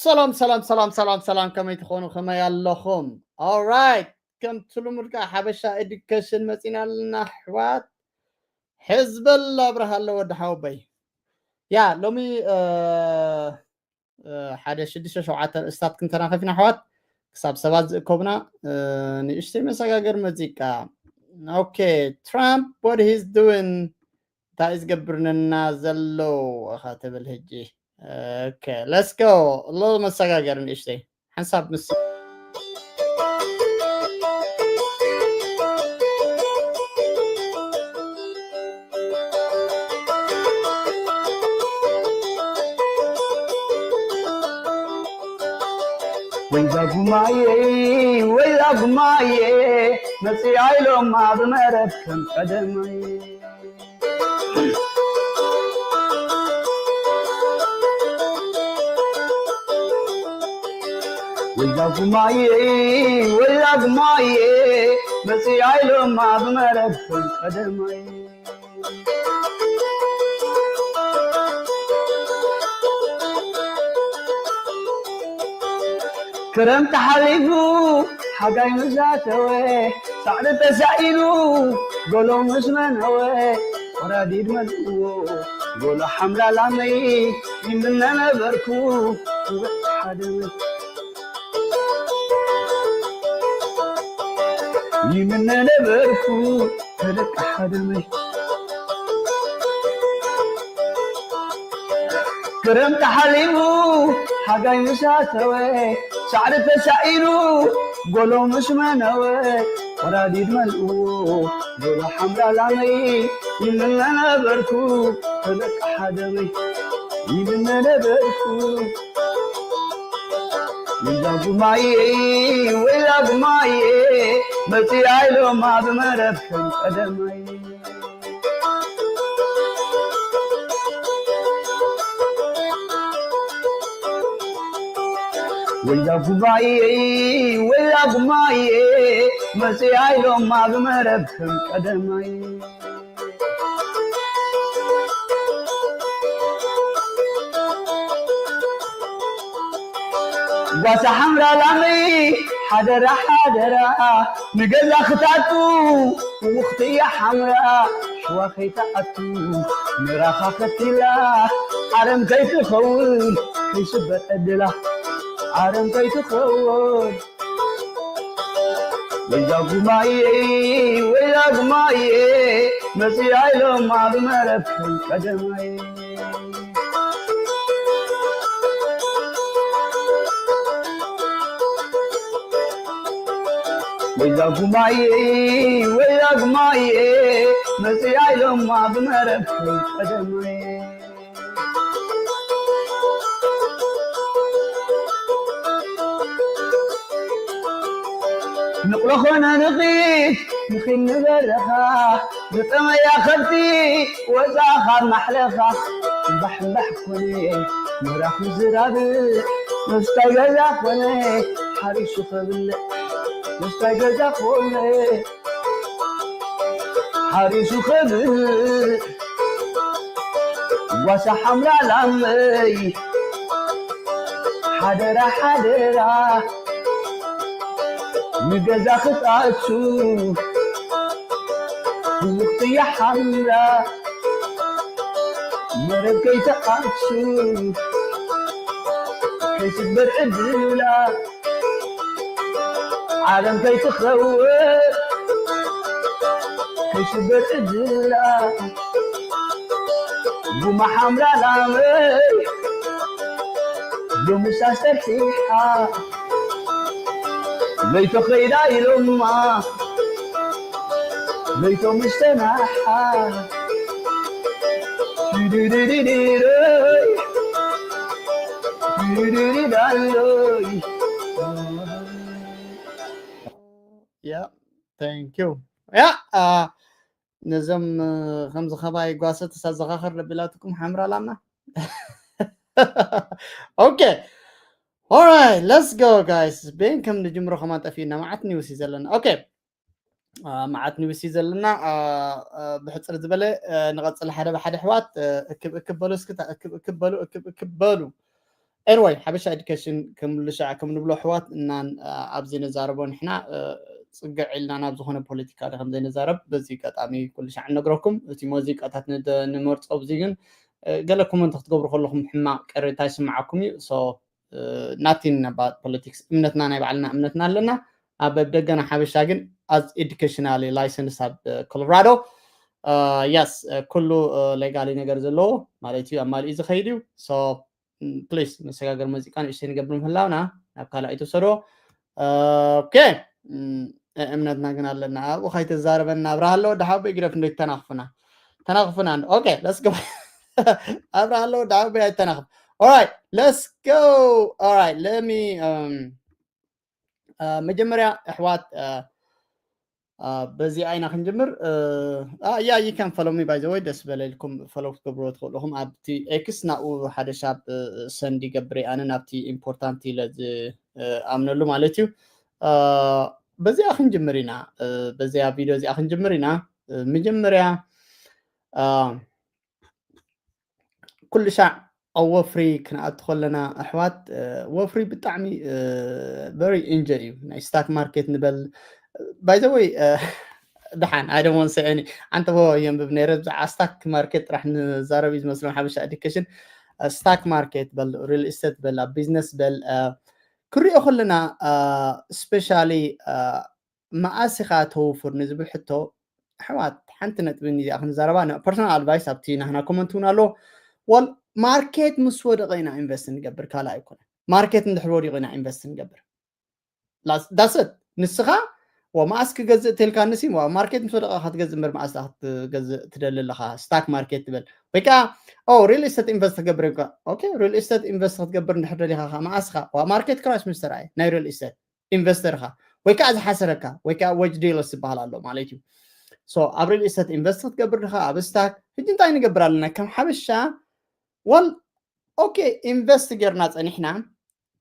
ሰላም ሰላም ሰላም ሰላም ሰላም፣ ከመይ ትኾኑ? ከመይ ኣለኹም? Alright፣ ከምቲ ልሙድ ከዓ ሓበሻ ኤዱኬሽን መፂና ኣለና ኣሕዋት። ሕዝበላ ኣብርሃ ኣሎ ወዲ ሓወቦይ። ያ ሎሚ ሓደ ሽዱሽተ ሸውዓተ ርእስታት ክንተናኸፍ ኢና ኣሕዋት። ክሳብ ሰባት ዝእከቡና ንእሽተይ መሰጋገር መዚቃ። Okay, Trump, what he's doing? እንታይ እዩ ዝገብርንና ዘሎ ኢኻ ትብል ሕጂ? Okay, let's go. ኣሎ መሰጋገር ንእሽተይ ሓንሳብ ምስ ወይዛ ጉማየ ወይዛ ጉማየ መፅኣ ኢሎማ ብመረብ ከም ቀደማይ። ወይዛ ጉማየ ወይዛ ጉማየ መፅኣ ኢሎማ ብመረብ ከም ቀደማይ። ክረምቲ ሓሊፉ ሓጋይ ምስ ኣተወ ሳዕሪ ተሳኢኑ ጎሎ ምስ መነወ ወራዲድ መልእዎ ጎሎ ሓምላ ላመይ ይምነ ነበርኩ ሓደ ይምነ ነበርኩ ተደቂ ሓደመይ ክረምቲ ሓሊፉ ሓጋይ ምስ ኣተወ ሳዕሪ ተሳኢኑ ጎሎ ምስ መነወ ወራዲድ መልእዎ ጎሎ ሓምላ ላመይ ይምነ ነበርኩ ተደቂ ሓደመይ ይምነ ነበርኩ ወይዛ ጉማየ ወይዛ ጉማየ መፅኣ ኢሎማ ብመረብ ከም ቀደማይ። ወይዛ ጉማየ ወይዛ ጉማየ መፅኣ ኢሎማ ብመረብ ከም ቀደማይ። ጓሳ ሓምራ ላመይ ሓደራ ሓደራ ንገዛ ክታቱ ውኽቲ እያ ሓምራ ሽዋ ከይትኣቱ ምራኻ ከቲላ ዓረም ከይትኸውን ከይስበር ዕድላ ዓረም ከይትኸውን ወይዛ ጉማየ ወይዛ ጉማየ መፅኣ ኢሎማ ብመረብ ከም ቀደማይ ወይዛ ጉማየ ወይዛ ጉማየ መፅኣ ኢሎማ ብመረብ ከም ቀደማይ ንቕሎ ኾነ ንኺድ ንኺድ ንበረኻ ዝጠመያ ከብቲ ወፃ ካብ ማሕለኻ እምባሕ እምባሕ ኮነ ምራኽ ዝራብዕ ምስታይ ገዛ ኮነ ሓሪሱ ከብልዕ ምስታይ ገዛ ኮነ ሓሪሱ ከብልዕ ጓሳ ሓምራ ላመይ ሓደራ ሓደራ ንገዛ ክትኣቱ ብውቕጥያ ሓምራ መረብ ከይትኣቱ ከይስበር ዕድላ ዓለም ከይትኸውን ከይስበር ዕድላ ጉማ ሓምራ ላመይ ሎምስ ኣስተርሒሓ ለይቶ ኸይዳ ኢሎማ ለይቶ ምስ ተናሓ ድድድድድይ ድድድዳሎይ Yeah, thank you. Yeah, uh, ነዞም ከምዚ ከባይ ጓሰት ተሳዘኻኽር ለቢላትኩም ሓምራ ላምና okay. Alright, let's go guys. ቤን ከም ንጅምሮ ከማን ጠፊእና መዓት ኒውስ እዩ ዘለና okay. መዓት ኒውስ እዩ ዘለና ብሕፅር ዝበለ ንቐፅል ሓደ ብሓደ ኣሕዋት እክብ እክብ በሉ እስክታ እክብ እክብ በሉ እክብ እክብ በሉ Anyway, ሓበሻ ኤዱኬሽን ከም ልሻዕ ከም ንብሎ ኣሕዋት እናን ኣብዚ ነዛረቦ ንሕና ጽግዕ ኢልና ናብ ዝኾነ ፖለቲካ ከም ዘይነዛረብ በዚ ኣጋጣሚ ኩሉ ሻዕ እነግረኩም። እቲ ሙዚቃታት ንመርጾ ኣብዚ ግን ገለ ኮመንት ክትገብሩ ከለኹም ሕማቕ ቅሬታ ይስምዓኩም እዩ። So nothing about politics። እምነትና ናይ ባዕልና እምነትና ኣለና። ኣብ ደገና ሓበሻ ግን as educational license ኣብ ኮሎራዶ yes ኩሉ ሌጋሊ ነገር ዘለዎ ማለት እዩ ኣማሊኡ ዝኸይድ እዩ። So please መሰጋገር ሙዚቃ ንእሽተይ ንገብር ምህላውና ናብ ካልእ ኣይትውሰዶ። ኦኬ እምነትና ግን ኣለና። ኣብኡ ከይተዛረበና ኣብርሃ ኣለዎ ደሓቦይ ግደፍ እንዶ ተናኽፉና ተናኽፉና። ኦኬ let's go ኣብርሃ ኣለዎ ደሓቦይ ኣይተናኽፍ። Alright let's go. Alright let me መጀመርያ ኣሕዋት በዚኣ ኢና ክንጅምር። Yeah you can follow me by the way ደስ በለልኩም follow ክትገብርዎ ትኽእሉ ኢኹም ኣብቲ ኤክስ ናብኡ ሓደ ሻብ ሰንድ ይገብር ኣነ ናብቲ ኢምፖርታንት ኢለ ዝኣምነሉ ማለት እዩ። በዚኣ ክንጅምር ኢና። በዚኣ ቪድዮ እዚኣ ክንጅምር ኢና። መጀመርያ ኩሉ ሻዕ ኣብ ወፍሪ ክንኣቱ ከለና ኣሕዋት ወፍሪ ብጣዕሚ very enjoy እዩ። ናይ ስታክ ማርኬት ንበል by the way ደሓን ኣይደሞን ሰኒ ኣንተቦ የንብብ ነይረ ብዛዕባ ስታክ ማርኬት ጥራሕ ንዛረብ እዩ ዝመስሎም ሓበሻ ኤዱኬሽን። ስታክ ማርኬት በል ሪል ስቴት በል ኣብ ቢዝነስ በል ክሪኦ ከለና ስፔሻሊ መኣስ ኢኻ ተውፍር ንዝብል ሕቶ ኣሕዋት ሓንቲ ነጥቢ እዚኣ ክንዛረባ ፐርሶናል ኣድቫይስ ኣብቲ ናህና ኮመንት እውን ኣሎ። ወል ማርኬት ምስ ወደቐ ኢና ኢንቨስት ንገብር ካልእ ኣይኮነ። ማርኬት እንድሕር ወዲቑ ኢና ኢንቨስት ንገብር። ዳሰት ንስኻ ወ መኣስ ክገዝእ ተልካ ንሲ ማርኬት ምስ ወደቐ ክትገዝእ እምበር መኣስ ክትገዝእ ትደሊ ኣለኻ። ስታክ ማርኬት ትበል ወይ ከዓ ሪል ስቴት ኢንቨስት ክትገብር ሪል ስቴት ኢንቨስት ክትገብር እንድሕር ደሊኻ መኣስኻ ማርኬት ክራሽ ምስ ተረኣየ ናይ ሪል ስቴት ኢንቨስተር ኢኻ ወይ ከዓ ዝሓሰረካ ወይ ከዓ ወጅ ዲለርስ ዝበሃል ኣሎ ማለት እዩ። ኣብ ሪል ስቴት ኢንቨስት ክትገብር ድኻ ኣብ ስታክ። ሕጂ እንታይ ንገብር ኣለና ከም ሓበሻ? ወል ኦኬ ኢንቨስት ጌርና ፀኒሕና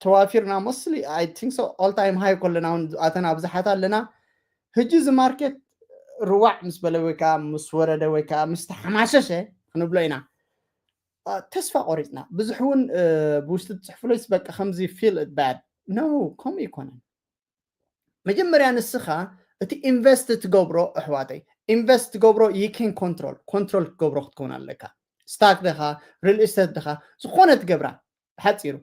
ተዋፊርና ሞስሊ ኣይ ቲንክ ሶ ኦል ታይም ሃይ ከለና እውን ኣተና ብዙሓት ኣለና። ሕጂ እዚ ማርኬት ርዋዕ ምስ በለ ወይ ከዓ ምስ ወረደ ወይ ከዓ ምስ ተሓማሸሸ ክንብሎ ኢና ተስፋ ቆሪፅና። ብዙሕ እውን ብውሽጢ ትፅሕፍሎይስ በቃ ከምዚ ፊል ባድ ኖ ከምኡ ይኮነን። መጀመርያ ንስኻ እቲ ኢንቨስት ትገብሮ ኣሕዋተይ ኢንቨስት ትገብሮ you can control ኮንትሮል ክትገብሮ ክትከውን ኣለካ። ስታክ ድኻ ሪል ስቴት ድኻ ዝኾነ ትገብራ ብሓፂሩ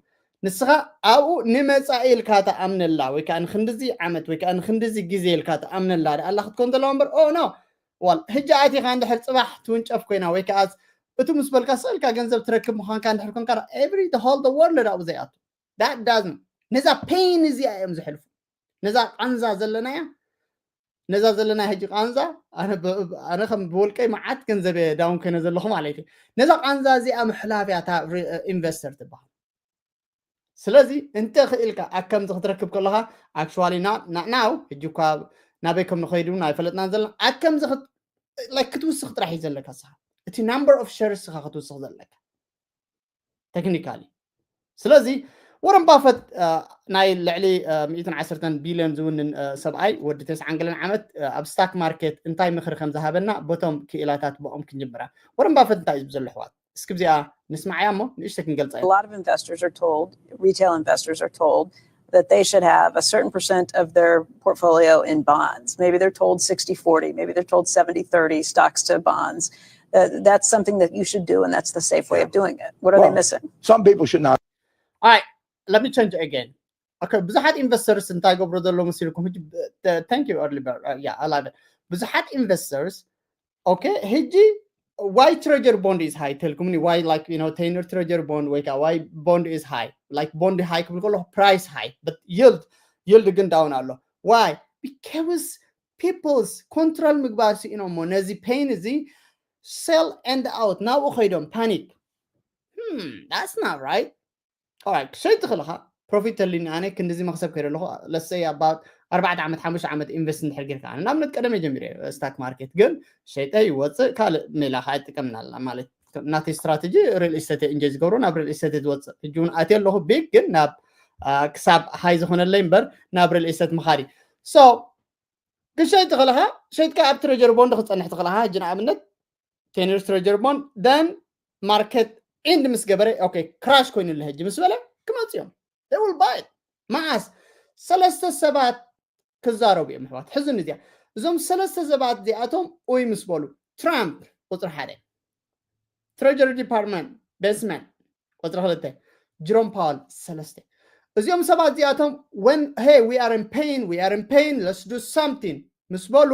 ንስኻ ኣብኡ ንመፃኢ ኢልካ ተኣምነላ ወይ ከዓ ንክንድዚ ዓመት ወይ ከዓ ንክንድዚ ግዜ ኢልካ ተኣምነላ ደኣ ኣላ ክትኮን ዘለዋ እምበር ኦ ኖ ዋል ሕጂ ኣቲኻ እንድሕር ፅባሕ ትውንጨፍ ኮይና ወይ ከዓ እቲ ምስ በልካ ስእልካ ገንዘብ ትረክብ ምዃንካ እንድሕር ኮንካ every the whole the world ኣብኡ ዘይኣቱ that doesn't ነዛ ፔን እዚኣ እዮም ዝሕልፉ ነዛ ቃንዛ ዘለናያ ነዛ ዘለናያ ሕጂ ቃንዛ ኣነ ከም ብወልቀይ መዓት ገንዘብ ዳውን ኮይነ ዘለኹ ማለት እዩ። ነዛ ቃንዛ እዚኣ ምሕላፍ እያ እታ ኢንቨስተር ትበሃል። ስለዚ እንተ ክኢልካ ኣብ ከምዚ ክትረክብ ከለኻ actually not now ሕጂ እኳ ናበይ ከም ንኸይድ እውን ኣይፈለጥናን ዘለና ኣብ ከምዚ ክትውስኽ ጥራሕ እዩ ዘለካ ስኻ እቲ number of shares ስኻ ክትውስኽ ዘለካ technically። ስለዚ ወረን ባፈት ናይ ልዕሊ ሚእትን ዓሰርተን ቢልዮን ዝውንን ሰብኣይ ወዲ ተስዓን ገለን ዓመት ኣብ ስታክ ማርኬት እንታይ ምኽሪ ከም ዝሃበና በቶም ክኢላታት ብኦም ክንጅምራ። ወረን ባፈት እንታይ እዩ ዝብል ዘሎ ኣሕዋት? እስኪ ብዚኣ ንስማዓያ እሞ ንእሽተ ክንገልጻ A lot of investors are told, retail investors are told, that they should have a certain percent of their portfolio in bonds. Maybe they're told sixty forty, maybe they're told seventy thirty stocks to bonds. Uh, that's something that you should do, and that's the safe way of doing it. What are well, they missing? Some people should not. All right, let me change again. Okay, ብዙሓት ኢንቨስተርስ እንታይ ገብሩ ዘሎ መሲልኩም ሕጂ thank you early bird yeah I love it ብዙሓት ኢንቨስተርስ okay ሕጂ why treasury bond is high ተልኩምኒ why like you know ten year treasury bond ወይ ከዓ why bond is high like bond high ክብል ከለኩ price high but yield yield ግን down ኣሎ why because people's control ምግባር ስኢኖሞ ነዚ pain እዚ sell and out ናብኡ ከይዶም panic hmm that's not right ክሸይጥ ትኽእል ኢኻ ፕሮፊት ተልኒ ኣነ ክንድዚ መክሰብ ከይደ ኣለኹ ለሰይ ኣባውት ኣርባዕተ ዓመት ሓሙሽተ ዓመት ኢንቨስት እንድሕር ጌርካ ኣነ ንኣብነት ቀደመ ጀሚረ ስታክ ማርኬት ግን ሸይጠ ይወፅእ ካልእ ሜላ ከዓ ይጥቀምና ኣለና ማለት ናተይ ስትራቴጂ ሪል ኢስቴት እንጀ ዝገብሮ ናብ ሪል ኢስቴት ዝወፅእ ሕጂ እውን ኣትየ ኣለኹ ቢግ ግን ናብ ክሳብ ሃይ ዝኾነለይ እምበር ናብ ሪል ኢስቴት ምኻድ ሶ ክሸይጥ ትኽእል ኢኻ ሸይጥካ ኣብ ትሬጀሪ ቦንድ ክፀንሕ ትኽእል ኢኻ ሕጂ ንኣብነት ten years treasury bond then market end ምስ ገበረ okay crash ኮይኑ ኣሎ ሕጂ ምስ በለ ክመፁ እዮም። They will buy it. መዓስ? ሰለስተ ሰባት ክዛረቡ እዮም ኣሕዋት። ሕዝን እዚኣ እዞም ሰለስተ ሰባት እዚኣቶም ኡይ ምስ በሉ፣ ትራምፕ ቁፅሪ ሓደ፣ ትሬጀሪ ዲፓርትመንት ቤስመንት ቁፅሪ ክልተ፣ ጅሮም ፓወል ሰለስተ። እዚኦም ሰባት እዚኣቶም when hey we are in pain, we are in pain, let's do something ምስ በሉ፣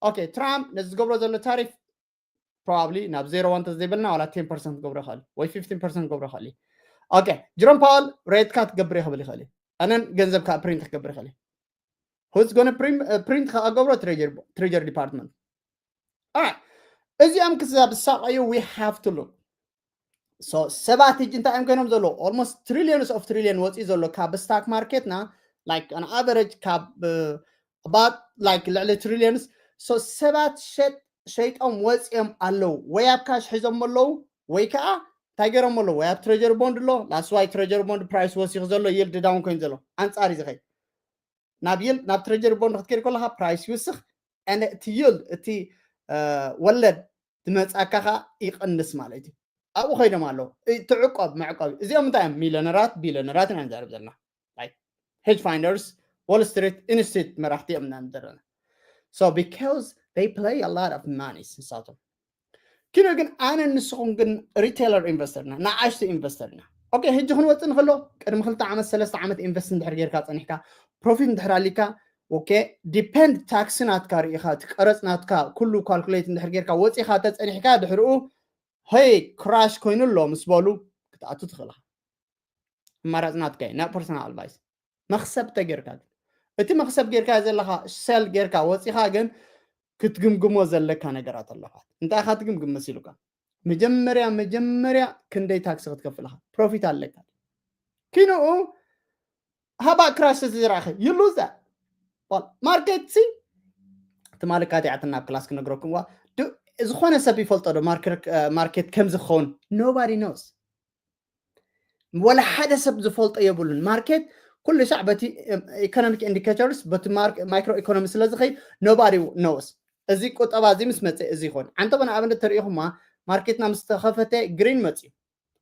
ኦኬ ትራምፕ ነዚ ዝገብሮ ዘሎ ታሪፍ ፕሮባብሊ ናብ ዜሮ ዋን ተዘይበልና ዋላ ቴን ፐርሰንት ክገብሮ ይኽእል ወይ ፊፍቲን ፐርሰንት ክገብሮ ይኽእል እዩ። ኦኬ ጅሮም ፓወል ሬት ካት ክገብር ክብል ይኽእል እዩ። ኣነን ገንዘብ ከዓ ፕሪንት ክገብር ይኽእል እዩ። Who's gonna print ከዓ ገብሮ? ትሬጀሪ ዲፓርትመንት። እዚኦም ክሳብ ዝሳቀዩ we have to look። So ሰባት ሕጂ እንታይ እዮም ኮይኖም ዘሎ? Almost trillions of trillion ወፂኡ ዘሎ ካብ ስታክ ማርኬትና like on average ካብ about like ልዕሊ ትሪሊየንስ። So ሰባት ሸጥ ሸይጦም ወፂኦም ኣለዉ፣ ወይ ኣብ ካሽ ሒዞም ኣለዉ ወይ ከዓ እንታይ ገይሮም ኣለዉ? ወይ ኣብ ትሬጀሪ ቦንድ ኣሎ። That's why ትሬጀሪ ቦንድ ፕራይስ ወሲኹ ዘሎ፣ ይልድ ዳውን ኮይኑ ዘሎ ኣንፃር እዩ ዝኸይድ። ናብ ይልድ ናብ ትሬጀሪ ቦንድ ክትከይድ ከለካ ፕራይስ ይውስኽ፣ and እቲ ይልድ እቲ ወለድ ዝመፅኣካ ከዓ ይቕንስ ማለት እዩ። ኣብኡ ከይዶም ኣለዉ። ትዕቆብ መዕቆቢ። እዚኦም እንታይ እዮም? ሚሊዮነራት ቢሊዮነራት ኢና ንዛረብ ዘለና። Hedge finders፣ Wall Street Institute መራሕቲ እዮም ኢና ንዛረብ ዘለና። So because they play a lot of money ንሳቶም። ኪኖ ግን ኣነ ንስኹም ግን ሪቴለር ኢንቨስተር ኢና፣ ንኣሽቱ ኢንቨስተር ኢና። ኦኬ ሕጂ ክንወፅእ ንክሎ ቅድሚ ክልተ ዓመት ሰለስተ ዓመት ኢንቨስት እንድሕር ጌርካ ፀኒሕካ ፕሮፊት እንድሕር ኣሊካ ኦኬ ዲፐንድ ታክሲ ናትካ ርኢኻ እቲ ቀረፅ ናትካ ኩሉ ካልኩሌት እንድሕር ጌርካ ወፂኻ ተፀኒሕካ ድሕርኡ ሄይ ክራሽ ኮይኑ ኣሎ ምስ በሉ ክትኣቱ ትኽእል ኢኻ። ኣማራፂ ናትካ እዩ። ናይ ፐርሰናል ኣድቫይስ መኽሰብ ተጌርካ ግን እቲ መኽሰብ ጌርካ ዘለኻ ሰል ጌርካ ወፂኻ ግን ክትግምግሞ ዘለካ ነገራት ኣለካ። እንታይ ኢኻ ትግምግም መሲሉካ? መጀመርያ መጀመርያ ክንደይ ታክሲ ክትከፍል ኢኻ? ፕሮፊት ኣለካ? ኪንኡ ሃባ ክራሽ ተዝረኣኸ you lose that። ማርኬት ሲ ትማሊ ካቲዓትና ኣብ ክላስ ክነግረኩም ዋ ዝኾነ ሰብ ይፈልጦ ዶ ማርኬት ከም ዝኸውን? Nobody knows። ወላ ሓደ ሰብ ዝፈልጦ የብሉን። ማርኬት ኩሉ ሻዕ በቲ ኢኮኖሚክ ኢንዲኬተርስ በቲ ማይክሮ ኢኮኖሚ ስለ ዝኸይድ nobody knows። እዚ ቁጠባ እዚ ምስ መፀ እዚ ይኾን። ዓንተቦ ንኣብነት ተሪኢኹማ ማርኬትና ምስ ተኸፈተ ግሪን መፅዩ።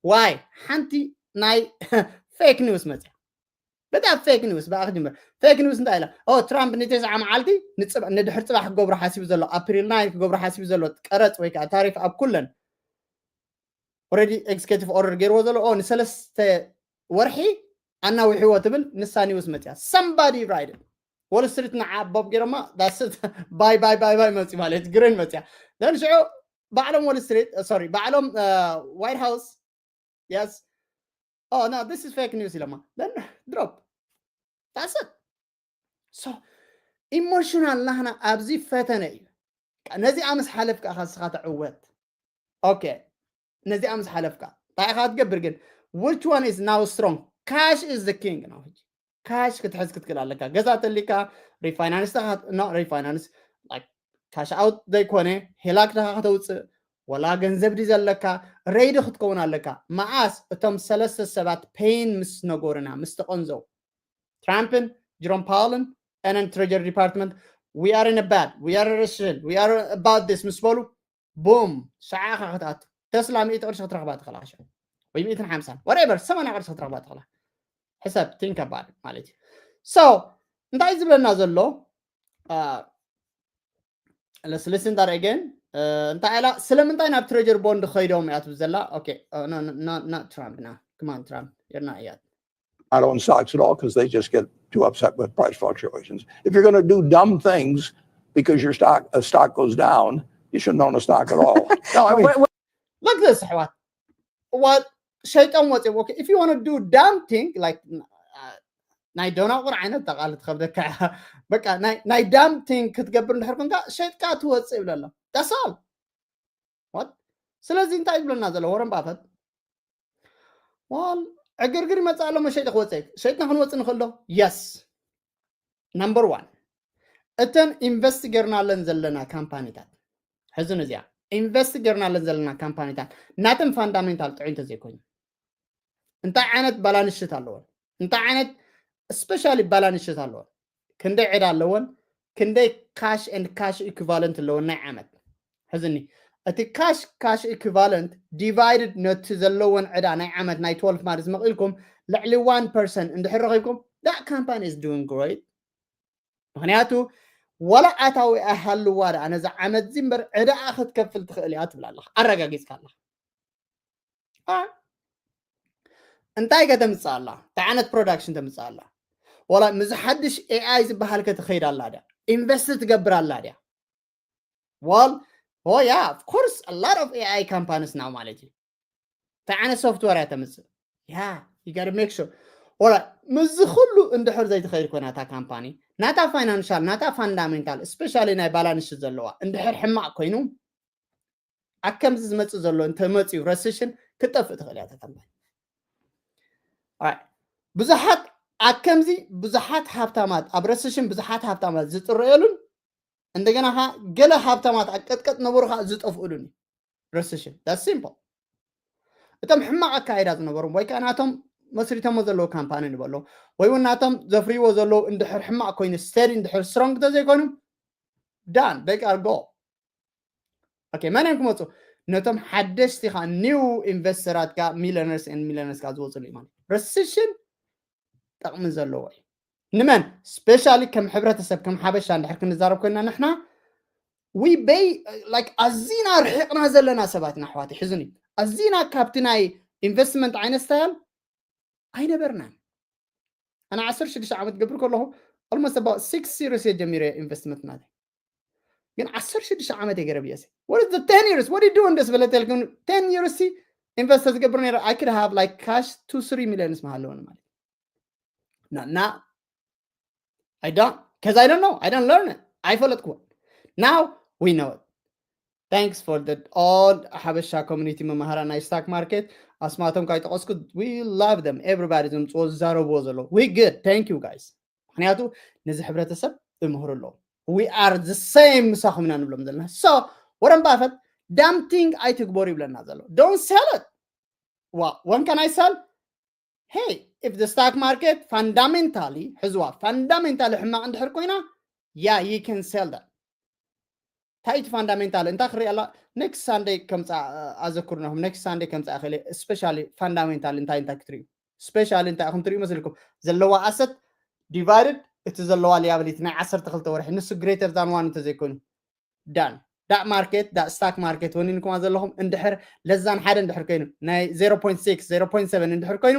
ዋይ ሓንቲ ናይ ፌክ ኒውስ መፅያ። በጣም ፌክ ኒውስ ብኣ ክጅምር። ፌክ ኒውስ እንታይ ኢላ? ኦ ትራምፕ ንተስዓ መዓልቲ ንድሕር ፅባሕ ክገብሮ ሓሲቡ ዘሎ ኣፕሪል ናይን ክገብሮ ሓሲቡ ዘሎ ቀረፅ ወይ ከዓ ታሪፍ ኣብ ኩለን ኦረዲ ኤግዜኪቲቭ ኦርደር ገይርዎ ዘሎ ኦ ንሰለስተ ወርሒ ኣናዊሕዎ ትብል ንሳ ኒውስ መፅያ። Somebody right። ዎል ስትሪት ንዓ ቦብ ገይሮማ ዳስት ባይ ባይ ባይ ባይ መፅዩ ማለት ግሪን መፅያ። ደን ሽዑ ባዕሎም ዎል ስትሪት ሶሪ ባዕሎም ዋይት ሃውስ yes oh no this is fake news ኢሎማ። Then drop that's it። So ኢሞሽናል ናህና ኣብዚ ፈተነ እዩ። ነዚኣ ምስ ሓለፍካ ኢኻ ንስኻ ትዕወት። ኦኬ ነዚኣ ምስ ሓለፍካ እንታይ ኢኻ ትገብር ግን? Which one is now strong? Cash is the king ነው። ሕጂ ካሽ ክትሕዝ ክትክእል ኣለካ። ገዛ ተሊካ ሪፋይናንስ ሪፋይናንስ ካሽ ኣውት ዘይኮነ ሄላክ ደኻ ከተውፅእ ወላ ገንዘብ ዲ ዘለካ ሬዲ ክትከውን ኣለካ። መዓስ እቶም ሰለስተ ሰባት ፔን ምስ ነገሩና ምስ ተቐንዘው ትራምፕን ጅሮም ፓውልን and treasury department we are in a bad we are in a recession we are about this ምስ በሉ ቡም ሸዓኻ ክትኣቱ ተስላ ሚእቲ ቅርሺ ክትረኽባ ትኽእላ ሽዑ ወይ ሚእትን ሓምሳን whatever ሰማንያ ቅርሺ ክትረኽባ ትኽእላ። ሕሰብ think about ማለት እዩ። So እንታይ ዝብለና ዘሎ let's listen that again። እንታይ ኢላ ስለምንታይ ናብ ትሬጀሪ ቦንድ ከይዶም እያ ትብል ዘላ? Okay not Trump now come on Trump you're not yet. I don't own stocks at all because they just get too upset with price fluctuations. If you're going to do dumb things because your stock a stock goes down, you shouldn't own a stock at all. No, I mean, Look this ኣሕዋት what ሸይጦም ወፂኦም okay if you want to do dumb thing like ናይ ደናቁር ዓይነት ተቃል ትከብደካ በቃ ናይ dumb thing ክትገብር እንድሕር ኮንካ ሸይጥካ ትወፅእ ይብለሎ። That's all። What ስለዚ እንታይ ይብለና ዘሎ ወረን ባፈት ዋል ዕግርግር ይመፅእ ኣሎ መሸይጢ ክወፅእ ሸይጥና ክንወፅእ ንኽእል ዶ? Yes number one እተን ኢንቨስት ጌርናለን ዘለና ካምፓኒታት ሕዝን እዚኣ ኢንቨስት ጌርናለን ዘለና ካምፓኒታት ናተን ፋንዳሜንታል ጥዑይ እንተዘይኮይኑ እንታይ ዓይነት ባላንስ ሽት ኣለወን እንታይ ዓይነት especially ባላንስ ሽት ኣለወን ክንደይ ዕዳ ኣለወን ክንደይ cash and cash equivalent ኣለወን ናይ ዓመት ሕዝኒ እቲ cash cash equivalent divided ነቲ ዘለወን ዕዳ ናይ ዓመት ናይ twelve months መቒልኩም ልዕሊ one percent እንድሕር ረኺብኩም that company is doing great። ምክንያቱ ዋላ ኣታዊ ኣይሃልዋ ደኣ ነዚ ዓመት እዚ እምበር ዕዳኣ ክትከፍል ትኽእል እያ ትብል ኣለኻ፣ ኣረጋጊፅካ ኣለኻ። እንታይ ከተምፅእ ኣላ? እንታይ ዓይነት production ተምፅእ ኣላ? ዋላ ምስ ሓድሽ ኤኣይ ዝበሃል ከተኸይድ ኣላ ድያ? ኢንቨስት ትገብር ኣላ ድያ? Well, oh yeah, of course, a lot of A I companies now ማለት እዩ። እንታይ ዓይነት ሶፍትዌር እያ ተምፅእ? Yeah, you gotta make sure. ዋላ ምስዚ ኩሉ እንድሕር ዘይትኸይድ ኮይና እታ ካምፓኒ ናታ ፋይናንሻል ናታ ፋንዳሜንታል ስፔሻሊ ናይ ባላንስ ዘለዋ እንድሕር ሕማቕ ኮይኑ ኣከምዚ ዝመፅእ ዘሎ እንተመፅዩ ረሲሽን ክትጠፍእ ትኽእል እያ እታ ካምፓኒ። ብዙሓት ኣከምዚ ብዙሓት ሃብታማት ኣብ ረሲሽን ብዙሓት ሃብታማት ዝጥረየሉን እንደገና ኸዓ ገለ ሃብታማት ኣብ ቀጥቀጥ ነበሩ ኸዓ ዝጠፍኡሉን እዩ ረሲሽን። That's simple። እቶም ሕማቕ ኣካይዳ ዝነበሩ ወይ ከዓ ናቶም መስሪቶሞ ዘለዉ ካምፓኒ ንበሎ ወይ እውን ናቶም ዘፍርይዎ ዘለዉ እንድሕር ሕማቕ ኮይኑ ስተዲ እንድሕር ስትሮንግ ተዘይኮይኑ ዳን ደቂ ኣርጎ ኦኬ መን እዮም ክመፁ? ነቶም ሓደሽቲ ከዓ ኒው ኢንቨስተራት ከዓ ሚሊዮነርስ ን ሚሊዮነርስ ከዓ ዝወፅሉ እዩ ማለት ረሲሽን ጠቕሚ ዘለዎ እዩ። ንመን ስፔሻሊ ከም ሕብረተሰብ ከም ሓበሻ እንድሕር ክንዛረብ ኮይና ንሕና we pay like ኣዚና ርሒቕና ዘለና ሰባት ኢና ኣሕዋት ይሕዝን እዩ ኣዚና ካብቲ ናይ ኢንቨስትመንት ዓይነት ስታይል ኣይነበርናን ኣነ ዓሰርተ ሽዱሽተ ዓመት ገብር ከለኹ almost about six years እየ ጀሚረ ኢንቨስትመንት ናተይ ግን ዓሰርተ ሽዱሽተ ዓመት እየ ገረ ብየሰ what is the ten years what you doing this በለተልኩም ten years ኢንቨስት ዝገብር ነረ I could have like cash two three millions መሃለወኒ ማለት not not I don't because I don't know I don't learn it ኣይፈለጥኩዎ now we know it thanks for the all ሓበሻ community መማሃራ ናይ stock market ኣስማቶም ካይጠቀስኩ we love them everybody ዘምፅዎ ዝዛረብዎ ዘለዉ we good thank you guys ምክንያቱ ነዚ ሕብረተሰብ እምህሩ ኣለዉ we are the same ምሳኹም ኢና ንብሎም ዘለና so Warren Buffett dumb thing ኣይትግበሩ ይብለና ዘሎ don't sell it when can I sell hey if the stock market fundamentally ሕዝዋ fundamentally ሕማቕ እንድሕር ኮይና yeah you can sell that እንታይ እቲ ፋንዳሜንታል እንታይ ክርኢ ኣላ next Sunday ከምፃ ኣዘክሩናኹም next Sunday ከምፃ ክእል especially fundamental እንታይ እንታይ ክትርእዩ specially እንታይ ኢኹም ትርእዩ መስልኩም ዘለዋ asset divided እቲ ዘለዋ liability ናይ ዓሰርተ ክልተ ወርሒ ንሱ greater than one እንተዘይኮይኑ done that market that stock market ወኒንኩማ ዘለኹም እንድሕር less than ሓደ እንድሕር ኮይኑ ናይ zero point six zero point seven እንድሕር ኮይኑ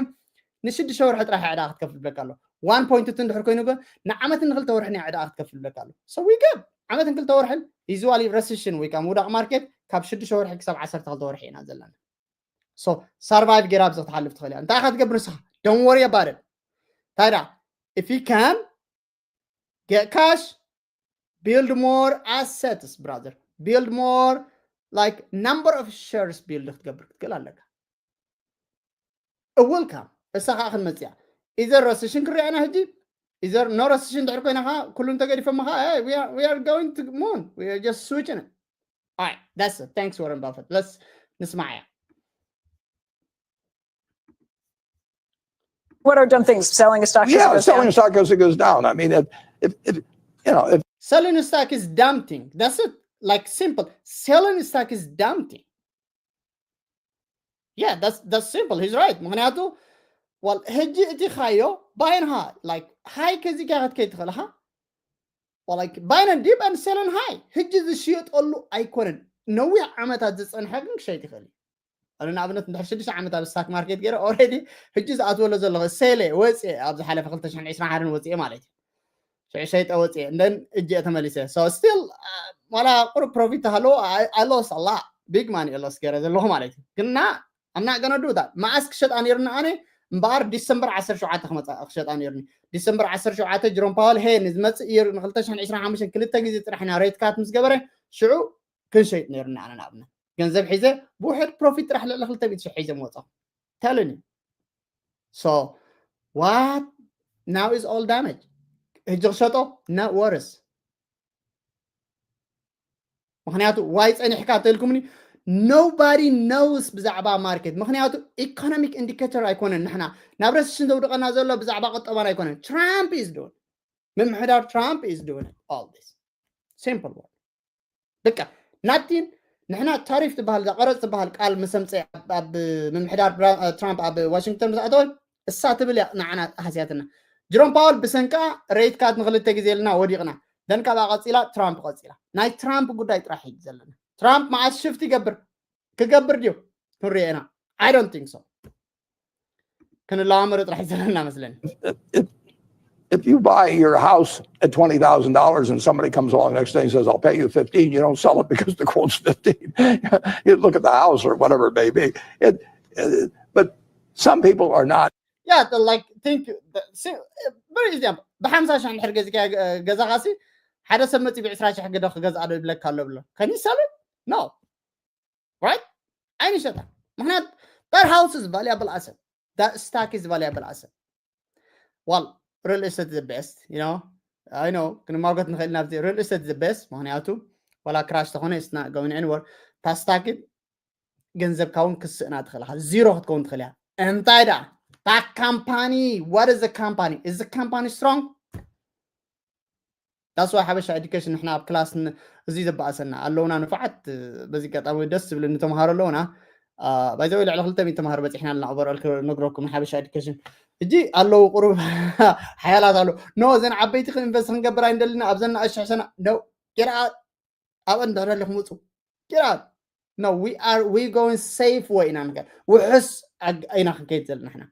ንሽዱሽተ ወርሒ ጥራሕ ዕዳ ክትከፍል ብለካ ኣሎ one point two እንድሕር ኮይኑ ግን ንዓመት ንክልተ ወርሒ ናይ ዕዳ ክትከፍል ብለካ ኣሎ so we good ዓመት ንክልተ ወርሒ usually recession ወይ ከዓ ምውዳቕ ማርኬት ካብ ሽዱሽተ ወርሒ ክሳብ ዓሰርተ ክልተ ወርሒ ኢና ዘለና so survive ገይራ ኣብዚ ክትሓልፍ ትኽእል እያ እንታይ ክትገብር ንስኻ don't worry about it እንታይ if you can get cash build more assets brother build more like number of shares build ክትገብር ክትክእል ኣለካ it will come እሳ ከዓ ክንመፅያ either recession ክሪኣና ሕጂ either no recession ድሕር ኮይና ከዓ ኩሉ እንተገዲፎም ከዓ we are going to moon we are just switching it all right that's it thanks Warren Buffett let's ንስማዕ እያ What are dumb things? Selling a stock. Yeah, selling stock as it goes down. I mean, if, if, if you know, if selling a stock is dumb thing. That's it. Like simple. Selling a stock is dumb thing. Yeah, that's that's simple. He's right. ምክንያቱ well ሕጂ እቲ ኻዮ ባይንሃ like ሃይ ከዚ ጋር ከይትኸለኻ like buying a dip and selling high ሕጂ ዝሽየጠሉ ኣይኮነን ነዊሕ ዓመታት ዝፀንሐ ግን ክሸይጥ ይኽእል እዩ ኣነ ንኣብነት እንድሕር ሽዱሽተ ዓመት ኣብ ስታክ ማርኬት ገይረ already ሕጂ ዝኣትወሎ ዘለኹ ሴለ ወፅየ ኣብ ዝሓለፈ ክልተ ሽሕን ዕስራን ሓደን ወፅየ ማለት እዩ ሽዑ ሸይጠ ወፅየ እንደን እጅ ተመሊሰ so still ዋላ ቁሩብ ፕሮፊት ተሃለዎ I lost a lot big money lost ገይረ ዘለኹ ማለት እዩ ግና I'm not gonna do that መዓስ ክሸጣ ነይርኒ ኣነ እምበኣር ዲሰምበር ዓሰርተ ሸውዓተ ክመፃ ክሸጣ ነይርኒ ዲሰምበር ዓሰርተ ሸውዓተ ጅሮም ፓወል ሄ ንዝመፅእ ይር ን2025 ክልተ ግዜ ጥራሕ ኢና ሬት ካት ምስ ገበረ ሽዑ ክንሸይጥ ነይርና ኣነ ንኣብነት ገንዘብ ሒዘ ብውሕድ ፕሮፊት ጥራሕ ልዕሊ ክልተ ሚእቲ ሽሕ ሒዘ ምወፃኹ telling you so what now is all damage ሕጂ ክሸጦ not worse ምክንያቱ ዋይ ፀኒሕካ እንተልኩምኒ nobody knows ብዛዕባ ማርኬት ምክንያቱ ኢኮኖሚክ ኢንዲኬተር ኣይኮነን ንሕና ናብ ረስሽን ዘውድቀና ዘሎ ብዛዕባ ቁጠባን ኣይኮነን Trump is doing ምምሕዳር Trump is doing all this simple one በቃ nothing ንሕና ታሪፍ ትበሃል እዛ ቀረፅ ትበሃል ቃል ምስ ኣምፀ ኣብ ምምሕዳር ትራምፕ ኣብ ዋሽንግተን ምስ ኣተወ እሳ ትብል እያ ንዓና ኣሃስያትና። ጀሮም ፓወል ብሰንካ ሬት ካት ንክልተ ግዜ ኢልና ወዲቕና። ደን ካብኣ ቀፂላ ትራምፕ ቀፂላ። ናይ ትራምፕ ጉዳይ ጥራሕ እዩ ዘለና። ትራምፕ መዓስ ሽፍት ይገብር? ክገብር ድዩ? ክንሪኦ ኢና። I don't think so። ክንለማመዶ ጥራሕ እዩ ዘለና መስለኒ። If, if you buy your house at twenty thousand dollars and somebody comes along next day and says, "I'll pay you fifteen," you don't sell it because the quote's fifteen. You look at the house or whatever it may be. It, it, but some people are not. Yeah, like, think very example. ብሓምሳ ሺሕ እንድሕር ገዚካ ገዛኻ ሲ ሓደ ሰብ መፂ ብዕስራ ሺሕ ግደ ክገዝኣ ዶ ይብለካ ኣሎ ብሎ ከኒሰሉ? No. Right? ኣይንሸጣ። ምክንያት that house is valuable asset, that stock is valuable asset. Well, real estate is the best, you know. I know ክንማጎት ንኽእል ናብዚ real estate is the best። ምክንያቱ ዋላ ክራሽ ተኾነ it's not going anywhere። ታስታ ግን ገንዘብካ እውን ክስእና ትኽእል ኢኻ፣ ዚሮ ክትከውን ትኽእል እያ። እንታይ ደኣ that company, what is the company? Is the company strong? That's why ሓበሻ education ንሕና ኣብ ክላስ እዚ ዘባእሰና ኣለውና ንፉዓት። በዚ ኣጋጣሚ ደስ ዝብል እንተምሃሩ ኣለውና። ባይዘወይ ልዕሊ ክልተ ሚእቲ ተምሃሮ በፂሕና ኣለና። ኦቨርኦል ክነግረኩም ሓበሻ ኤዱኬሽን ሕጂ ኣለዉ ቁሩብ ሓያላት ኣለዉ። ኖ እዘን ዓበይቲ ኢንቨስት ክንገብር ኣይንደልና ኣብዘን ንኣሽቱ ሕሰና ነው ጌራ ኣብአን ድሕረ ኣለኹም ውፁ ጌራ no we are we going safe way ኢና ንከ ውሕስ ኢና ክንከይድ ዘለና ንሕና።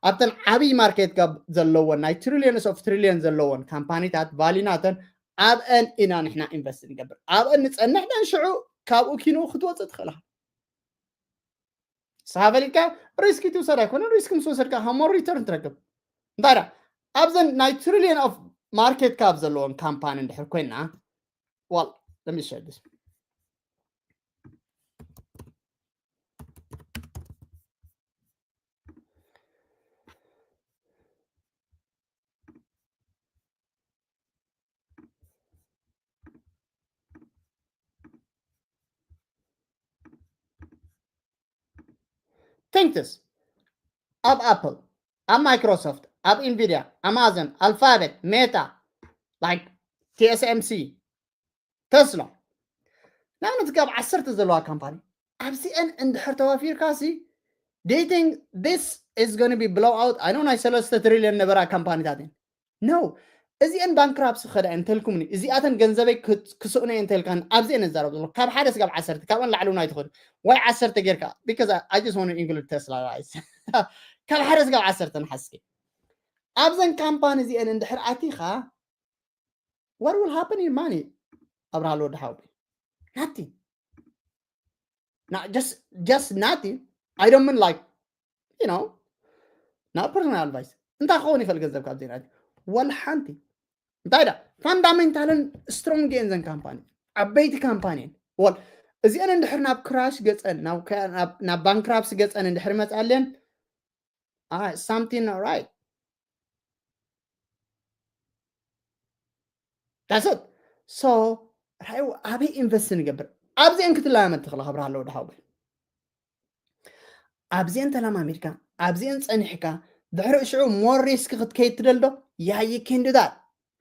ኣብተን ዓብይ ማርኬት ጋብ ዘለወን ናይ trillions of trillion ዘለወን ካምፓኒታት ቫሊ ናተን ኣብአን ኢና ንሕና ኢንቨስት ንገብር። ኣብአን ንፀንሕ ደን ሽዑ ካብኡ ኪንኡ ክትወፅእ ትኽእል ኢኻ። ንስኻ ፈሊጥካ ሪስክ ትውሰድ ኣይኮነን። ሪስክ ምስ ወሰድካ ከሞ ሪተርን ትረክብ። እንታይ ደኣ ኣብዘን ናይ trillion of market cap ዘለወን ካምፓኒ እንድሕር ኮይና well let me share this. Think this. ኣብ ኣፕል፣ ኣብ ማይክሮሶፍት፣ ኣብ ኢንቪድያ፣ ኣማዞን፣ ኣልፋቤት፣ ሜታ፣ like TSMC፣ ተስላ ንኣብነት ካብ ዓሰርተ ዘለዋ ካምፓኒ ኣብዚአን እንድሕር ተዋፊርካ ሲ do you think this is going to be blow out? I know ናይ ሰለስተ ትሪልዮን ነበራ ካምፓኒታት እየን። No እዚአን ባንክራፕሲ ክኸዳ እየን እንተልኩምኒ እዚኣተን ገንዘበይ ክስእኖ እየ እንተልካን ኣብዚአን እዛረብ ዘሎ ካብ ሓደ ስጋብ ዓሰርተ ካብአን ላዕሊ እውን ኣይትኸዱ ወይ ዓሰርተ ጌርካ because I just want to include Tesla guys ካብ ሓደ ስጋብ ዓሰርተ ንሓስኪ ኣብዘን ካምፓኒ እዚአን እንድሕር ኣቲኻ what will happen in money ኣብርሃ ወዲ ሓወይ nothing not just just nothing I don't mean like you know not personal advice እንታይ ክኸውን ይኽእል ገንዘብ ካብ ዜና ወላ ሓንቲ እንታይ ዳ ፋንዳሜንታልን ስትሮንግ እየን ዘን ካምፓኒ ዓበይቲ ካምፓኒ እየን ወል እዚአን እንድሕር ናብ ክራሽ ገፀን ናብ ባንክራፕሲ ገፀን እንድሕር መፃለን something right that's it so ራዩ ኣበይ ኢንቨስት ንገብር ኣብዚአን ክትለማመድ ትኽእል ክብር ኣለዎ ድሓው ኣብዚአን ተለማሚድካ ኣብዚአን ፀኒሕካ ድሕሪ ሽዑ more risk ክትከይድ ትደልዶ yeah you can do that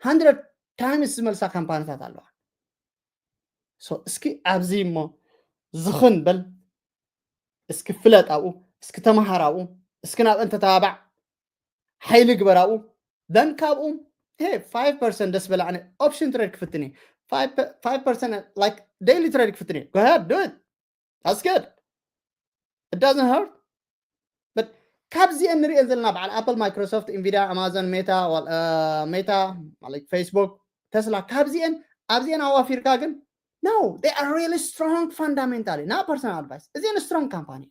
hundred times ዝመልሳ ካምፓኒታት ኣለዋ so እስኪ ኣብዚ እሞ ዝኽን በል እስኪ ፍለጥ ኣብኡ እስኪ ተመሃር ኣብኡ እስኪ ናብአን ተተባባዕ ሓይሊ ግበር ኣብኡ then ካብኡ ሄ five percent ደስ በላ ኣነ option trade ክፍትን እየ five percent like daily trade ክፍትን እየ go ahead do it that's good it doesn't hurt but ካብዚአን ንሪአን ዘለና በዓል ኣፕል ማይክሮሶፍት ኢንቪድያ ኣማዞን ሜታ ሜታ ፌስቡክ ተስላ ካብዚአን ኣብዚአን ኣዋፊርካ ግን no they are really strong fundamentally not personal advice እዚአን strong company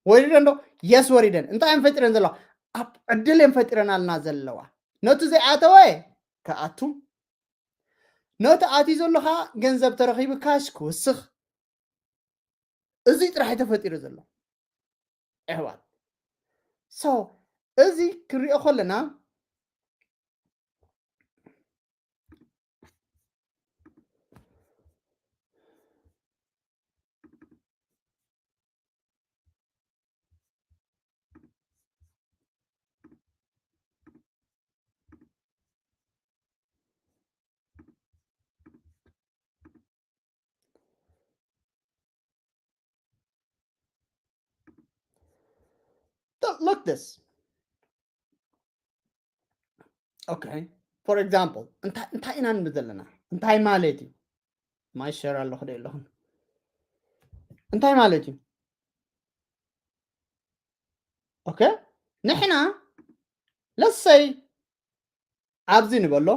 ወሪደን ዶ የስ ወሪደን እንታይ እየን ፈጢረን ዘለዋ ኣብ ዕድል እየን ፈጢረናልና ዘለዋ ነቲ ዘይኣተወ ክኣቱ ነቲ ኣትዩ ዘሎ ከዓ ገንዘብ ተረኺቡ ካሽ ክውስኽ እዚ ጥራሕ ተፈጢሩ ዘሎ ኣሕዋት so እዚ ክንሪኦ ከለና look this. Okay, for example, እንታይ እንታይ ኢና ንብል ዘለና? እንታይ ማለት እዩ? ማይ ሸር ኣለኹ ዶ የለኹን? እንታይ ማለት እዩ? Okay, ንሕና ለሰይ ኣብዚ ንበሎ።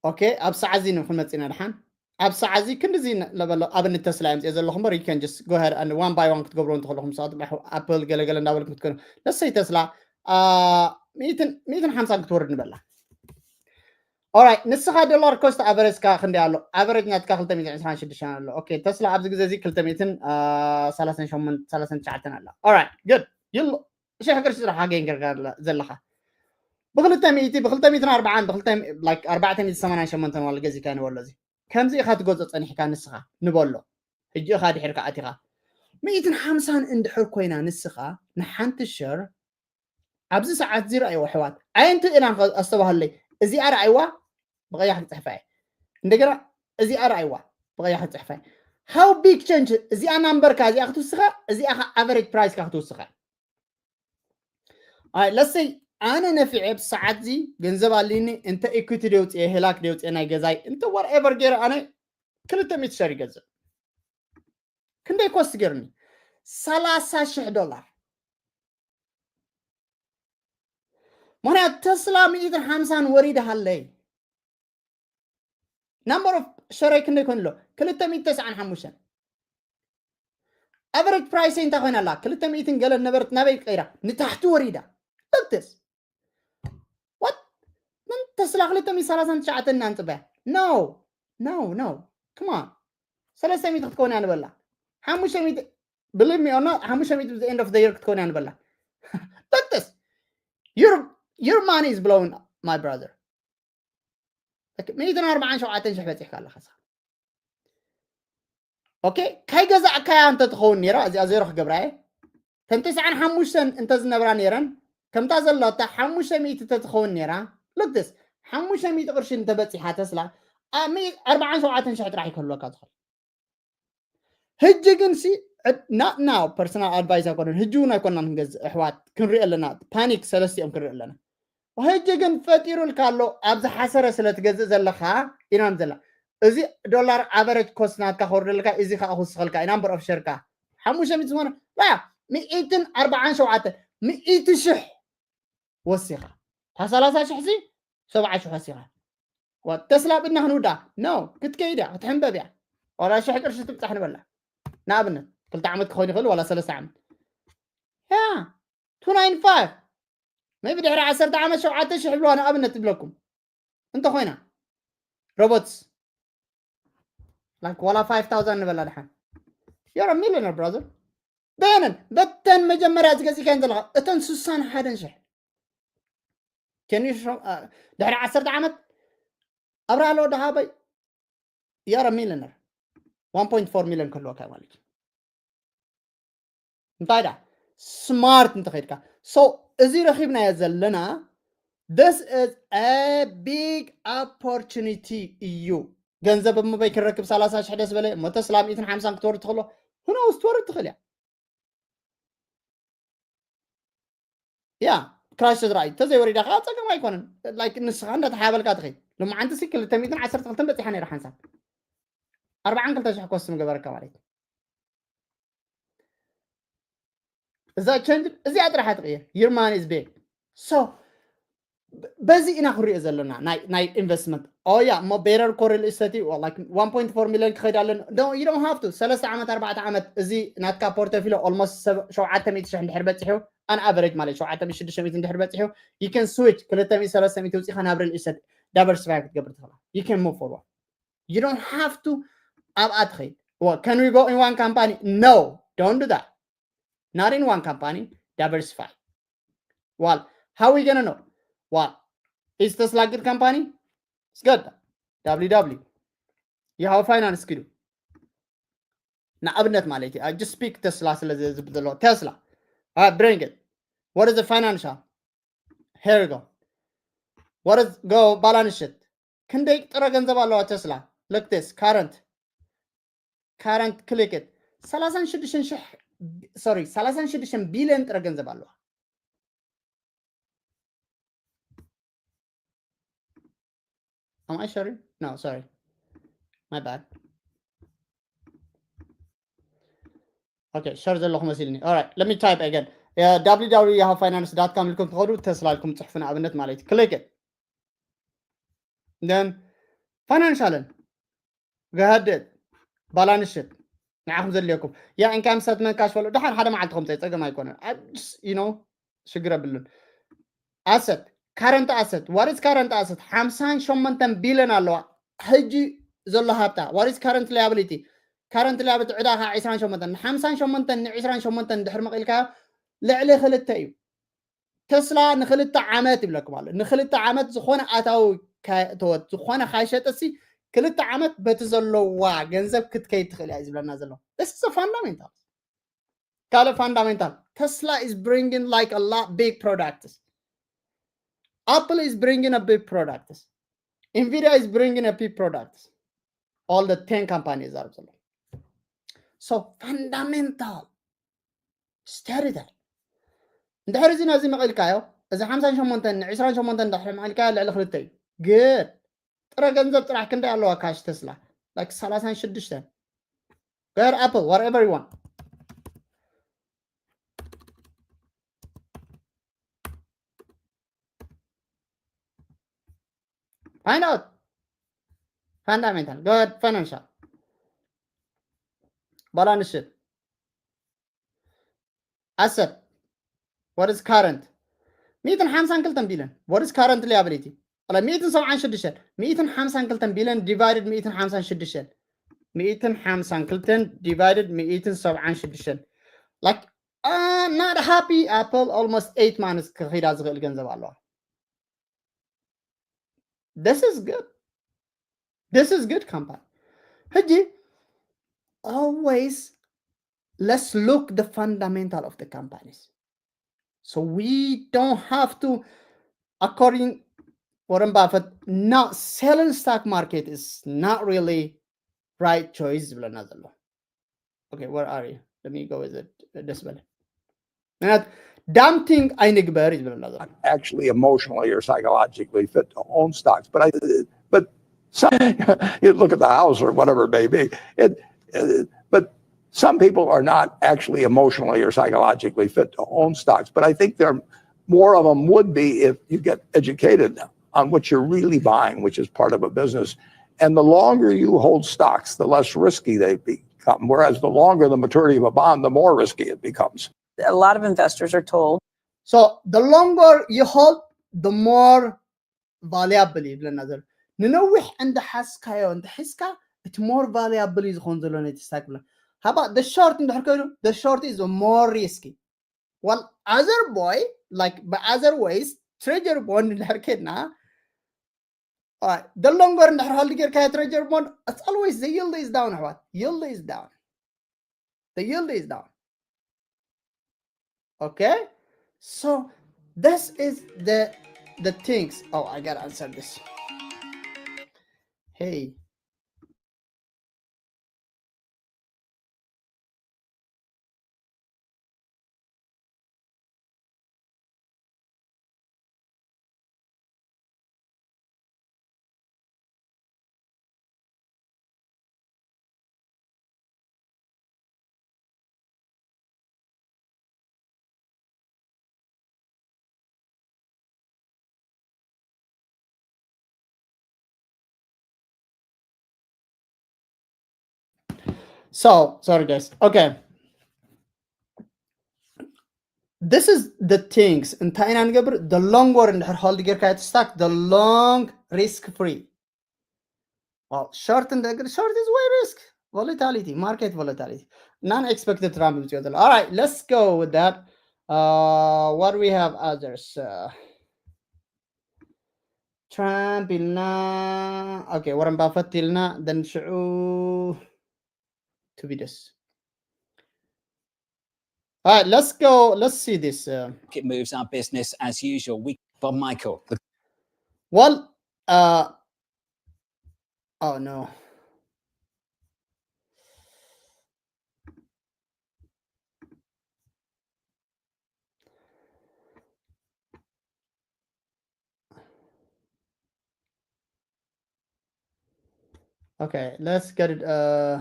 Okay, ኣብ ሰዓዚ ንክንመጽእ ኢና ድሓን። ኣብ ሰዓዚ ክንድዚ ን- ለበሎ ኣብነት ተስላ የምጽእ ዘለኹ እምበር you can just go ahead and one by one ክትገብርዎ እንትኽእልኹም ሰባት ኣፕል ገለገለ እንዳበልኩም ክትከኑ። ለሰይ ተስላ ሚእትን ሓምሳን ክትወርድ ንበላ። Alright, ንስኻ ዶላር ኮስት ኣቨሬጅ ካ ክንደይ ኣሎ? ኣቨሬጅ ናትካ ክልተ ሚእትን ዕስራን ሽዱሽተን ኣሎ። Okay, ተስላ ኣብዚ ግዜ እዚ ክልተ ሚእትን ሰላሳን ሸሞንተን ሰላሳን ትሽዓተን ኣላ። Alright, good. ይሎ ሽሕ ቅርሺ ጥራሕ ገይር ዘለኻ ብክልተ ሚእቲ ብክልተ ሚእትን ኣርባዓን ብክልተ like ኣርባዕተ ሚእቲ ሰማንያን ሸሞንተን ዋላ ገዚካ ንበሎ። እዚ ከምዚ ኢኻ ትገዞ ጸኒሕካ ንስኻ ንበሎ። ሕጂ ኢኻ ድሕርካ ኣቲኻ ሚእትን ሓምሳን እንድሕር ኮይና ንስኻ ንሓንቲ ሸር ኣብዚ ሰዓት እዚ ረኣይዎ ኣሕዋት። ኣየንቲ ኢና ኣስተባሃለይ። እዚኣ ረኣይዋ ብቐያሕ ክጽሕፋ እየ። እንደገና እዚኣ ረኣይዋ ብቐያሕ ክጽሕፋ እየ። How big change? እዚኣ ናምበርካ እዚኣ ክትውስኻ፣ እዚኣ ኸ ኣቨሬጅ ፕራይስካ ክትውስኻ። ኣይ ለሰይ ኣነ ነፊዐ ብሰዓት እዚ ገንዘብ ኣሊኒ እንተ ኢኩቲ ደውፅየ ሄላክ ደውፅየ ናይ ገዛይ እንተ whatever ገይረ ኣነ ክልተ ሚእቲ ሸር ይገዝእ። ክንደይ ኮስት ገይርኒ? ሰላሳ ሽሕ ዶላር። ምክንያቱ ተስላ ሚእትን ሓምሳን ወሪዳ ሃለይ። ናምበር ኦፍ ሸረይ ክንደይ ኮይኑ ኣሎ? ክልተ ሚእቲ ተስዓን ሓሙሽተን። ኣቨሬጅ ፕራይሰይ እንታይ ኮይና ኣላ? ክልተ ሚእትን ገለን ነበረት፣ ናበይ ቀይራ? ንታሕቲ ወሪዳ። Look this. What? ምን ተስላ ክልተ ሚእቲ ሰላሳን ትሽዓተን እናንጽበያ? No. No, no. Come on. ሰለስተ ሚእቲ ክትከውን እያ ንበላ። ሓሙሽተ ሚእቲ፣ believe me or not, ሓሙሽተ ሚእቲ the end of the year ክትከውን እያ ንበላ። Look this. Your, your money is blowing, my brother. ሚእትን ኣርባዓን ሸውዓተን ሽሕ በጺሕካ ኣለኻ። Okay, ካይ ገዛእካያ እንተ ትኸውን ነይራ፣ እዚኣ ዜሮ ክገብራ እየ። ተን ተስዓን ሓሙሽተን እንተ ዝነብራ ነይረን፣ ከምታ ዘለታ ሓሙሽተ ሚእቲ እንተ ትኸውን ነይራ፣ look this, ሓሙሽተ ሚእቲ ቅርሺ እንተ በጺሓ ተስላ፣ ኣ-፣ ሚ-፣ ኣርባዓን ሸውዓተን ሽሕ ጥራሕ ይከልወካ ዝኽእል። ሕጂ ግን ሲ፣ not now personal advice ኣይኮነን፣ ሕጂ እውን ኣይኮናን ክንገዝእ፣ ኣሕዋት፣ ክንሪኦ ኣለና፣ ፓኒክ ሰለስቲኦም ክንሪኦ ኣለና። ሕጂ ግን ፈጢሩልካ ኣሎ፣ ኣብ ዝሓሰረ ስለ ትገዝእ ዘለኻ ኢና ንዘላ። እዚ ዶላር ኣቨሬጅ ኮስት ናትካ ክወርደልካ፣ እዚ ከኣ ክውስኸልካ ኢና እምበር ኦፍ ሸርካ ሓሙሽተ ሚእቲ ዝኾነ፣ ላ፣ ሚእትን ኣርባዓን ሸውዓተ፣ ሚእቲ ሽሕ ወሲኻ። እታ ሰላሳ ሽሕ ሲ ሰብዓ ሽሕ ወሲኻ። ዋ፣ ተስላ ብድና ክንውዳ? ኖ፣ ክትከይድ እያ፣ ክትሕንበብ እያ። ዋላ ሽሕ ቅርሺ ትብጻሕ ንበላ። ንኣብነት፣ ክልተ ዓመት ክኸውን ይኽእል፣ ዋላ ሰለስተ ዓመት። ያ፣ ቱ ናይን ፋይቭ። ሜቢ ድሕሪ ዓሰርተ ዓመት ሸውዓተ ሽሕ ይብልዋ፣ ንኣብነት ይብለኩም። እንተኾይና፣ ሮቦትስ፣ like፣ ዋላ ፋይቭ ታውዘንድ ንበላ ድሓን። You're a millionaire, brother። በየነን፣ በተን መጀመርያ ዝገዚእካየን ዘለኻ፣ እተን ስሳን ሓደን ሽሕ። Can you show፣ አ፣ ድሕሪ ዓሰርተ ዓመት፣ ኣብርሃ ኣለወ ደሃበይ፣ you're a millionaire። ዋን ፖይንት ፎር ሚልዮን ክህልወካ ማለት እዩ። እንታይ ዳ? ስማርት እንተኸይድካ። So፣ እዚ ረኺብናዮ ዘለና፣ this is a big opportunity እዩ። ገንዘብ እምበይ ክንረክብ ሰላሳ ሽሕ ደስ በለ፣ እሞ ተስላ ሚእትን ሓምሳን ክትወርድ ትኽእሎ፣ who knows፣ ትወርድ ትኽእል እያ። ያ፣ ክራሽ ተዝረኣዩ፣ ተዘይወሪዳ ከዓ ጸገም ኣይኮነን። ላይክ፣ ንስኻ እንዳተሓበልካ ትኸይድ። ሎማዓንቲ ሲ ክልተ ሚእትን ዓሰርተ ክልተን በጺሓ ነይራ ሓንሳብ። ኣርባዓን ክልተ ሽሕ ኮስት ምገበረካ ማለት እዩ። እዛ ቸንጅ፣ እዚኣ ጥራሕ ትቕየር። Your money is big። So፣ በዚ ኢና ክንሪኦ ዘለና ናይ፣ ናይ ኢንቨስትመንት። ኦ ያ፣ እሞ ቤረር ኮ ሪል ኢስቴት እዩ፣ like፣ ዋን ፖይንት ፎር ሚልዮን ክኸይድ ኣለና። No, you don't have to። ሰለስተ ዓመት፣ ኣርባዕተ ዓመት፣ እዚ ናትካ ፖርቶፊሎ ኦልሞስት ሰብ-፣ ሸውዓተ ሚእቲ ሽሕ እንድሕር በጺሑ፣ ኣን ኣቨሬጅ ማለት ሸውዓተ ሚእቲ ሽዱሽተ ሚእቲ እንድሕር በጺሑ፣ you can switch፣ ክልተ ሚእቲ ሰለስተ ሚእቲ ውጺኻ ናብ ሪል ኢስቴት ዳይቨርሲፋይ ክትገብር ትኽእል። You can move forward። You don't have to ኣብኣ ትኸይድ። Well, can we go in one company? No, don't do that. Not in one company. Diversify. Well, how we gonna know? Well, is Tesla good company? It's good. W W። You have finance ኪዱ። ንኣብነት ማለት እዩ። I just speak Tesla ስለ ዝ-፣ ዝብል ዘሎ። Tesla. All right, bring it. What is the financial? Here we go. What is go balance sheet? ክንደይ ጥረ ገንዘብ ኣለዋ ተስላ? Look this, current. Current click it. ሰላሳን ሽዱሽተን ሽሕ sorry፣ ሰላሳን ሽዱሽተን ቢልዮን ጥረ ገንዘብ ኣለዋ። Am I sharing? No, sorry. My bad. Okay, ሸር ዘለኹ መሲልኒ። All right, let me type again. W W W dot yahoo finance dot com ኢልኩም ትኸዱ፣ ተስላ ኢልኩም ጽሕፉ ንኣብነት ማለት እዩ። Click it. Then financial ን go ahead ባላንስ ሽት ንዓኹም ዘድልየኩም። ያ income statement፣ cash flow ድሓር ሓደ መዓልቲ ከምፀ ጸገም ኣይኮነን። I just, you know፣ ሽግር የብሉን። Asset፣ current asset፣ what is current asset? ሓምሳን ሸሞንተን ቢልዮን ኣለዋ። ሕጂ ዘሎ ሃብታ። What is current liability? Current liability ዕዳ ከዓ ዕስራን ሸሞንተን። ንሓምሳን ሸሞንተን ንዕስራን ሸሞንተን ድሕሪ መቒልካ ልዕሊ ክልተ እዩ። ተስላ ንክልተ ዓመት ይብለኩም ኣሎ። ንክልተ ዓመት ዝኾነ ኣታዊ ከእተወት፣ ዝኾነ ካይሸጠሲ ክልተ ዓመት በቲ ዘለዋ ገንዘብ ክትከይድ ትኽእል እያ እዩ ዝብለና ዘሎ። This is a fundamental. ካልእ fundamental፣ Tesla is bringing like a lot big products. Apple is bringing a big products. Nvidia is bringing a big products. All the ten companies are ዘሎ። So fundamental study that. እንድሕር እዚ ነዚ መቒልካዮ፣ እዚ ሓምሳን ሸሞንተን ን ዕስራን ሸሞንተን እንድሕር መቒልካዮ ልዕሊ ክልተ እዩ። Good. ጥረ ገንዘብ ጥራሕ ክንደይ ኣለዋ ካሽ ተስላ? Like ሰላሳን ሽዱሽተን። Go ahead, Apple, whatever you want. Find out. Fundamental. Go ahead, financial. Balance sheet. Asset. What is current? ሚእትን ሓምሳን ክልተን ቢልዮን። What is current liability? Like ሚእትን ሰብዓን ሽዱሽተን። ሚእትን ሓምሳን ክልተን ቢልዮን divided ሚእትን ሓምሳን ሽዱሽተን። ሚእትን ሓምሳን ክልተን divided ሚእትን ሰብዓን ሽዱሽተን። Like, uh, not happy Apple, almost eight months ክኺዳ ዝኽእል ገንዘብ ኣለዋ። This is good. This is good company. ሕጂ always let's look the fundamental of the companies. So we don't have to, according Warren Buffett, not selling stock market is not really right choice ዝብለና ዘሎ። Okay, where are you? Let me go with it. ደስ በለ። ምክንያቱ dumping ኣይንግበር እዩ ዝብለና ዘሎ። Actually emotionally or psychologically fit to own stocks. But I, but some, you look at the House or whatever it may be. It, uh, but some people are not actually emotionally or psychologically fit to own stocks. But I think there, more of them would be if you get educated on what you're really buying, which is part of a business. And the longer you hold stocks, the less risky they become. Whereas the longer the maturity of a bond, the more risky it becomes. A lot of investors are told So the longer you hold, the more valuable ይብለና ዘሎ። ንነዊሕ እንድሓዝካዮ እንድሒዝካ፣ እቲ more valuable እዩ ዝኾን ዘሎ ነቲ stock ብለ። How about the short እንድሕር ኮይኑ? The short is more risky. Well, other boy, like, by other ways, treasury bond እንድሕር ከድና፣ the longer እንድሕር hold ጌርካዮ treasury bond, it's always the yield is down ኣሕዋት። Yield is down. The yield is down. Okay? So this is the the things. Oh, I gotta answer this. Hey. So, sorry guys. Okay. This is the things. እንታይ ኢና ንገብር? The longer እንድሕር hold ጌርካ እቲ stock, the long risk free. Well, short እንድሕር፣ short is way risk. Volatility, market volatility. Non-expected Trump ምፅኦ ዘሎ. All right, let's go with that. Uh, what we have others? Uh, Trump ኢልና፣ okay, Warren Buffett ኢልና፣ then ሽዑ to be this. All right, let's go. Let's see this. Uh, It moves our business as usual. We, Bob Michael, the well, uh, oh no. Okay, let's get it. Uh,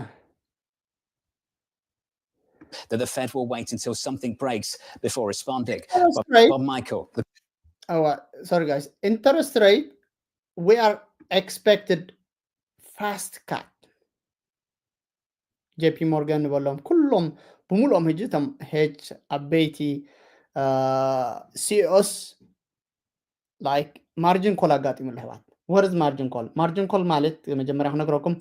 that the Fed will wait until something breaks before responding. That's Bob, great. Bob Michael, the Oh, uh, sorry guys. Interest rate, we are expected fast cut. ጄፒ ሞርጋን ንበሎም ኩሎም ብምልኦም ሕጂ እቶም ሄጅ ዓበይቲ ሲኦስ like margin call ኣጋጢሙ ኣሎ። ኣሕዋት፣ what is margin call? Margin call ማለት መጀመርያ ክነግረኩም፣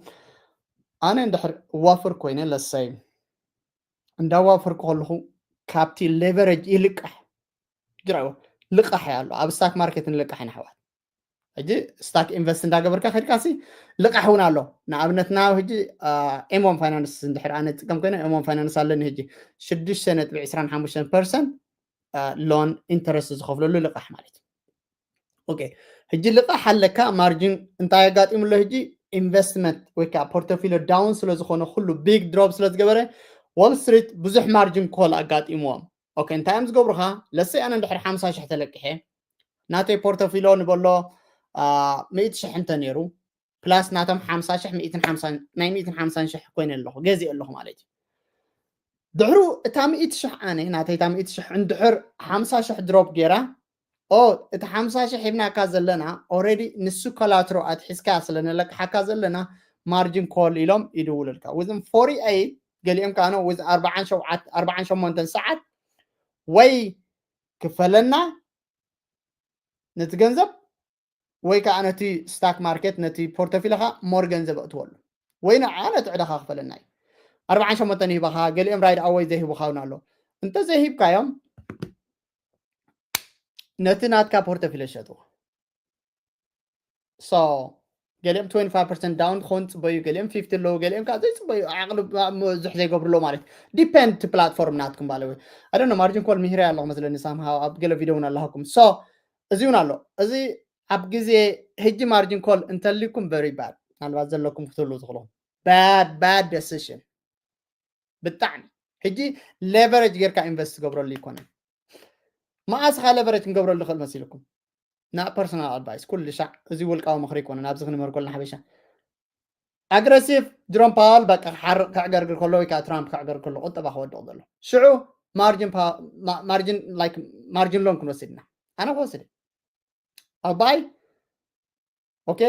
ኣነ እንድሕር ዋፍር ኮይነ ለሰይ እንዳዋፈርኩ ከለኹ ካብቲ ሌቨሬጅ ይልቃሕ ጅራዎ ልቃሕ ኣሎ። ኣብ ስታክ ማርኬት ንልቃሕ ኢና ኣሕዋት። ሕጂ ስታክ ኢንቨስት እንዳገበርካ ከድካሲ ልቃሕ እውን ኣሎ። ንኣብነት ናብ ሕጂ ኤሞን ፋይናንስ እንድሕር ኣነ ዝጥቀም ኮይነ ኤሞን ፋይናንስ ኣለኒ። ሕጂ ሽዱሽተ ነጥቢ ዕስራን ሓሙሽተን ፐርሰንት ሎን ኢንተረስት ዝኸፍለሉ ልቃሕ ማለት እዩ። ኦኬ፣ ሕጂ ልቃሕ ኣለካ። ማርጂን እንታይ ኣጋጢሙሎ? ሕጂ ኢንቨስትመንት ወይ ከዓ ፖርቶፊሊዮ ዳውን ስለ ዝኾነ ኩሉ ቢግ ድሮፕ ስለ ዝገበረ ዋል ስትሪት ብዙሕ ማርጂን ኮል ኣጋጢምዎም። ኦኬ፣ እንታይ እዮም ዝገብሩኻ? ለሰይ ኣነ እንድሕር ሓምሳ ሽሕ ተለቅሐ ናተይ ፖርቶፊሊዮ ንበሎ ሚእቲ ሽሕ እንተ ነይሩ ፕላስ ናቶም ሓምሳ ሽሕ ሚእትን ሓምሳን ናይ ሚእትን ሓምሳን ሽሕ ኮይነ ኣለኹ ገዚእ ኣለኹ ማለት እዩ። ድሕሩ እታ ሚእቲ ሽሕ ኣነ ናተይ እታ ሚእቲ ሽሕ እንድሕር ሓምሳ ሽሕ ድሮፕ ገይራ ኦ እቲ ሓምሳ ሽሕ ሂብናካ ዘለና ኦረዲ ንሱ ኮላትሮ ኣትሒዝካ ስለ ነለቅሓካ ዘለና ማርጂን ኮል ኢሎም ይድውሉልካ። ውዝን ፎርቲ ኤይት ገሊኦም ከኣ ውዝ ኣርባዓን ሸሞንተን ሰዓት ወይ ክፈለና ነቲ ገንዘብ ወይ ከዓ ነቲ ስታክ ማርኬት ነቲ ፖርቶፊልኻ ሞር ገንዘብ እትወሉ ወይ ንዓ ነቲ ዕዳኻ ክፈለና እዩ። ኣርባዓን ሸሞንተን ይህባኻ፣ ገሊኦም ራይድ ኣወይ ዘይህቡኻ እውን ኣሎ። እንተ ዘይሂብካዮም ነቲ ናትካ ፖርቶፊል ይሸጡ። ሶ ገሊኦም ትወንቲ ፋይቭ ፐርሰንት ዳውን ክኾን ፅበዩ፣ ገሊኦም ፊፍቲ ኣለዉ፣ ገሊኦም ከዓ ዘይፅበዩ ዓቕሊ ብዙሕ ዘይገብሩ ኣለዉ ማለት ዲፔንድ ፕላትፎርም ናትኩም ባለ ወይ ኣደነ ማርጂን ኮል ምሂረ ኣለኹ መስለኒ ሳምሃው ኣብ ገለ ቪዲዮ እውን ኣለሃኩም። ሶ እዚ እውን ኣሎ። እዚ ኣብ ግዜ ሕጂ ማርጂን ኮል እንተልኩም ቨሪ ባድ ምናልባት ዘለኩም ክትህሉ ትኽእሉ ባድ ባድ ደሲሽን ብጣዕሚ ሕጂ ሌቨሬጅ ጌርካ ኢንቨስት ትገብረሉ ይኮነ። መዓስ ኻ ሌቨሬጅ ክንገብረሉ ንኽእል መሲልኩም? ና ፐርሶናል ኣድቫይስ ኩሉ ሻዕ እዚ ውልቃዊ ምኽሪ ይኮነ ናብዚ ክንምህር ኮልና ሓበሻ ኣግረሲቭ ጅሮም ፓወል በቃ ክዕገርግር ከሎ ወይ ከዓ ትራምፕ ክዕገርግር ከሎ ቁጠባ ክወድቕ ዘሎ ሽዑ ማርጂን ሎን ክንወስድ ኢና። ኣነ ክወስድ ኣባይ ኦኬ